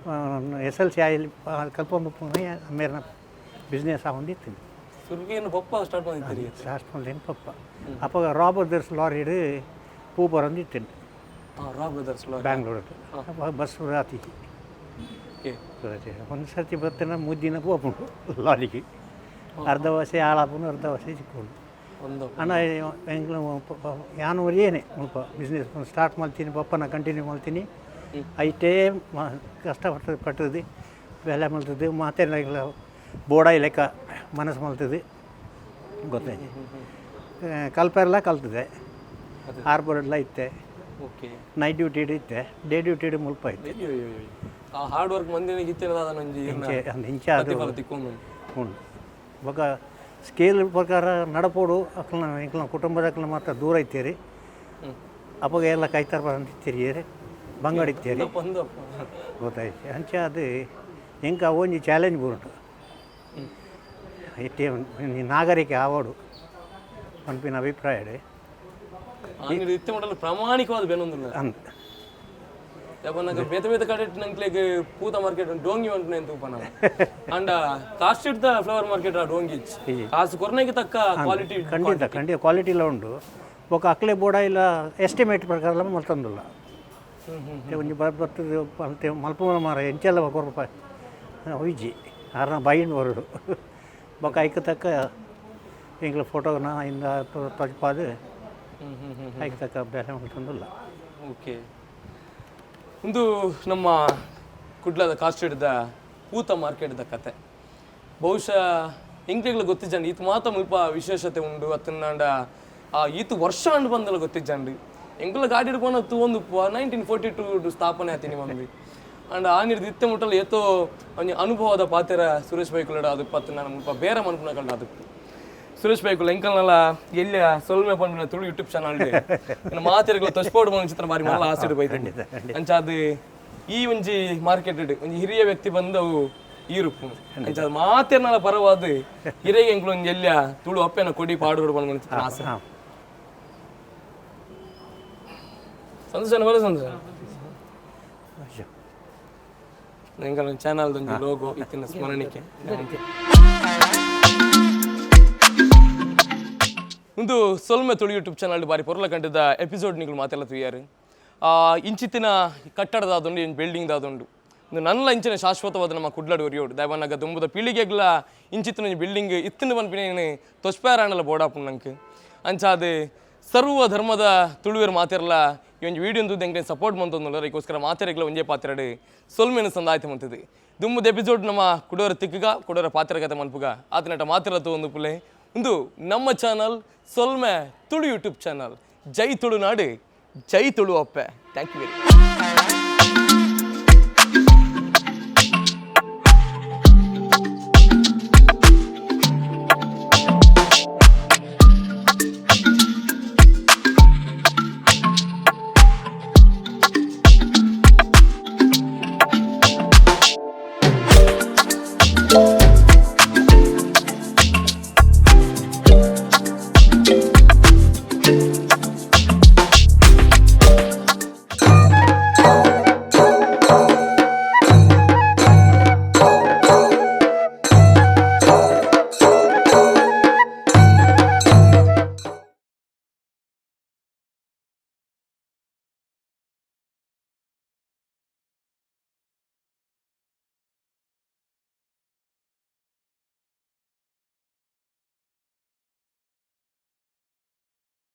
ಎಸ್.ಎಲ್.ಸಿ ಆಯಿಲ್ ಕಲ್ಪೊಂದು ಮೇರ್ನ ಬಿಸ್ನೆಸ್ ಆವೊಂದಿತ್ತು. ಸುರ್ಗಿಯನ್ನು ಪಪ್ಪ ಸ್ಟಾರ್ಟ್ ಮಾಡಿದ್ದೀರಿ. ಸ್ಟಾರ್ಟ್ ಮಲ್ದಿನ ಪಪ್ಪ. ಅಪ್ಪಗ ರಾ ಬ್ರದರ್ಸ್ ಲಾರಿಡ್ ಪೂ ಬರೊಂದಿತ್ತು. ರಾ ಬ್ರದರ್ಸ್ ಲಾರಿ. ಬ್ಯಾಂಗ್ಳೂರ್ ಬಸ್ ರಾತಿ. ಒಂದು ಸರ್ತಿ ಬತ್ತಿನ ಮುದ್ದಿನ ಪೋಪುಂಡು ಲಾರಿಗೆ. ಅರ್ಧ ವಸೆ ಹಾಳಾಪುಂಡು, ಅರ್ಧ ವಸೆ ಚಿಕ್ಕುಂಡು. ಒಂದು ಅಣ್ಣ ಎಂಕ್ಲು ಯಾನ್ ಒರಿಯೇನೆ ಮುಲ್ಪ ಬಿಸ್ನೆಸ್ ಸ್ಟಾರ್ಟ್ ಮಲ್ತೀನಿ, ಪಪ್ಪನ ಕಂಟಿನ್ಯೂ ಮಲ್ತೀನಿ. ಐಟೇ ಕಷ್ಟ ಪಟ್ಟದು ಬೆಲೆ ಮಲ್ತದ್ದು ಮಾತೆಲ್ಲ ಬೋಡಾಯಿ ಲೆಕ್ಕ ಮನಸ್ಸು ಮಲ್ತದ್ದು ಗೊತ್ತಾಯ್ತು. ಕಲ್ಪೆಲ್ಲ ಕಲ್ತದೆ, ಹಾರ್ಬರ್ಡ್ಲ ಇತ್ತೆ. ನೈಟ್ ಡ್ಯೂಟಿ ಇತ್ತೆ, ಡೇ ಡ್ಯೂಟಿ ಮುಲ್ಪ ಇತ್ತೆ. ಆ ಹಾರ್ಡ್ ವರ್ಕ್ ಮಂದಿನ ಇತ್ತಿನ ಒಂಜಿ ಇಂಚೆ ಅದು ತಿಕ್ಕೊಂಡು ಉಂಡು. ಬೊಕ ಸ್ಕೇಲ್ ಪ್ರಕಾರ ನಡಪೋಡು ಅಕ್ಲನ ಎಂಕ್ಲನ ಕುಟುಂಬದಕ್ಲನ ಮಾತ್ರ ದೂರ ಇತ್ತೀರಿ. ಅಪ್ಪಗ ಎಲ್ಲ ಕೈತಾರ ಬಂದಿತ್ತೀರಿ, ಬಂಗಡ ಇತ್ತೀರಿ ಗೊತ್ತಾಯ್ತು. ಅಂಚೆ ಅದು ಎಂಕ ಒಂಜಿ ಚಾಲೆಂಜ್ ಬರುಂಟು ಇಟ್ಟೆ ನಾಗರಿಕ ಆವಡು ಪನ್ಪಿನ ಅಭಿಪ್ರಾಯ. ಇತ್ತೆ ಮಟ್ಟಲ್ಲಿ ಪ್ರಾಮಾಣಿಕವಾದ ಬೇನೊಂದುಲ್ಲ ಅಂದ್ ಯಾಪನಗ ಬೇತೆ ಬೇತೆ ಕಡೆ ನಂಕ್ಲೆಗ್ ಪೂತ ಮಾರ್ಕೆಟ್ ಡೋಂಗಿ ಉಂಟು ಅಂತ ಉಪನ ಅಂಡ ಕಾಸ್ಟ್ ಇಡ್ದ ಫ್ಲವರ್ ಮಾರ್ಕೆಟ್ ಆ ಡೋಂಗಿ ಕಾಸು ಕೊರ್ನೆಗೆ ತಕ್ಕ ಕ್ವಾಲಿಟಿ. ಖಂಡಿತ ಖಂಡಿತ ಕ್ವಾಲಿಟಿಲ ಉಂಡು. ಬೊಕ ಅಕ್ಲೆ ಬೋಡ ಇಲ್ಲ ಎಸ್ಟಿಮೇಟ್ ಪ್ರಕಾರ ಮಲ್ತೊಂದುಲ್ಲ. ಒಂಜಿ ಬರ್ತದೆ ಮಲ್ತೆ ಮಲ್ಪುನ ಮಾರ ಎಂಚೆಲ್ಲ ಕೊರ್ಪ ಇಜ್ಜಿ ಆರ್ನ ಬೈಂಡ್ ಬರೋಡು. ಬೊಕ ಐಕ್ ತಕ್ಕ ಎಂಕ್ಲ ಫೋಟೋನ ಇಂದ ತೊಜಪಾದು ಐಕ್ ತಕ್ಕ ಬೇಲೆ ಮಲ್ತೊಂದುಲ್ಲ. ಓಕೆ, ಒಂದು ನಮ್ಮ ಕುಡ್ಲದ ಕಾಸ್ಟೆಡ್ದ ಪೂತ ಮಾರ್ಕೆಟ್ದ ಕತೆ ಬಹುಶಃ ಎಂಕ್ಲೆಗ್ಲ ಗೊತ್ತಿಜ್ಜಂಡು. ಈತ ಮಾತ ಮುಲ್ಪ ವಿಶೇಷತೆ ಉಂಡು ಅತ್ತನಾಂಡ ಆ ಈತ ವರ್ಷ ಅಂಡ್ ಬಂದಲ್ಲ ಗೊತ್ತಿಜ್ಜಂಡು. ಎಂಕುಲ ಗಾಡಿ ಹಿಡ್ಕೊಂಡು ಒಂದು 1942 ಸ್ಥಾಪನೆ ಆತೀನಿ ಮಂದಿ. ಅಂಡ್ ಆ ನೀರ್ದು ಇತ್ತೆ ಮುಟ್ಟಲ್ಲ ಏತೋ ಒಂಜಿ ಅನುಭವದ ಪಾತೆರ ಸುರೇಶ್ ಬೈಕುಲಡ ಅದು ಪತ್ತು ನಾನು ಮುಲ್ಪ ಬೇರೆ ಮನ್ಪುನ ಕಂಡ ಅದಕ್ಕೆ ಸುರೇಶ್ ಬೈಕುಲ ಎಂಕಲ್ನಲ್ಲ ಎಲ್ಲಿ ಸೊಲ್ಮೆ ಪನ್ಪಿನ ತುಳು ಯೂಟ್ಯೂಬ್ ಚಾನಲ್ ಮಾತೆರ್ಗಲ ತೊಸ್ಪೋಡು ಬಂದ ಚಿತ್ರ ಬಾರಿ ಮಲ್ಲ ಆಸೆ ಬೈತು. ಅಂಚ ಅದು ಈ ಒಂಜಿ ಮಾರ್ಕೆಟ್ ಒಂಜಿ ಹಿರಿಯ ವ್ಯಕ್ತಿ ಬಂದು ಅವು ಈ ರೂಪು ಅಂಚ ಅದು ಮಾತೆರ್ನಲ ಪರವಾದ ಹಿರಿಯ ಎಂಕ್ಲು ಒಂಜಿ ಎಲ್ಲಿಯ ತುಳು ಅಪ್ಪೆನ ಕೊಡಿ ಪಾಡುಗಳು ಬಂದ ಚಿತ್ರ ಆಸೆ. ಸಂತೋಷ ಬರ ಸಂತೋಷ ಎಂಕಲ್ನ ಚಾನಲ್ ಒಂಜಿ ಲೋಗೋ ಇತ್ತಿನ ಸ್ಮರಣಿಕೆ. ಒಂದು ಸೊಲ್ಮೆ ತುಳು ಯೂಟ್ಯೂಬ್ ಚಾನಲ್ ಬಾರಿ ಪೊರ್ಲ ಕಂಡದ ಎಪಿಸೋಡ್ ನಿಗಳು ಮಾತೆಲ್ಲ ತುಯ್ಯಾರು. ಇಂಚಿತ್ತಿನ ಕಟ್ಟಡದಾದುಂಡು, ಏನು ಬಿಲ್ಡಿಂಗ್ ದಾದುಂಡು. ಒಂದು ನನ್ನ ಇಂಚಿನ ಶಾಶ್ವತವಾದ ನಮ್ಮ ಕುಡ್ಲಡು ಒರಿಯೋಡು ದಯವನ್ನಾಗ ದುಂಬುದ ಪೀಳಿಗೆಗ್ಲ ಇಂಚಿತ್ತಿನ ಒಂಜಿ ಬಿಲ್ಡಿಂಗ್ ಇತ್ತಿನ ಪನ್ಪಿನ ತೊಸ್ಪೇರಾಣಲ ಬೋಡಾಪುಂಡು ನಂಗೆ. ಅಂಚಾದ ಸರ್ವ ಧರ್ಮದ ತುಳುವೆರ್ ಮಾತೆರ್ಲ ಈ ಒಂಜಿ ವೀಡಿಯೋ ಒಂದು ಎಂಕ್ಲೆ ಸಪೋರ್ಟ್ ಮಂತೊಂದುಲ್ಲ. ಅದಕ್ಕೋಸ್ಕರ ಮಾತೆರೆಗ್ಲ ಒಂಜೇ ಪಾತ್ರೆಡು ಸೊಲ್ಮೆನು ಸಂದಾಯ್ತು ಮಂತದೆ. ದುಂಬುದ ಎಪಿಸೋಡ್ ನಮ್ಮ ಕುಡೋರ ತಿಕ್ಕಗ ಕುಡೋರ ಪಾತ್ರೆ ಕತೆ ಮನ್ಪುಗ ಆತನಟ ಮಾತೆರ ಒಂದು ಪುಲೆ. ಒಂದು ನಮ್ಮ ಚಾನಲ್ ಸೊಲ್ಮೆ ತುಳು ಯೂಟ್ಯೂಬ್ ಚಾನಲ್. ಜೈ ತುಳುನಾಡು, ಜೈ ತುಳು ಅಪ್ಪೆ. Thank you very much.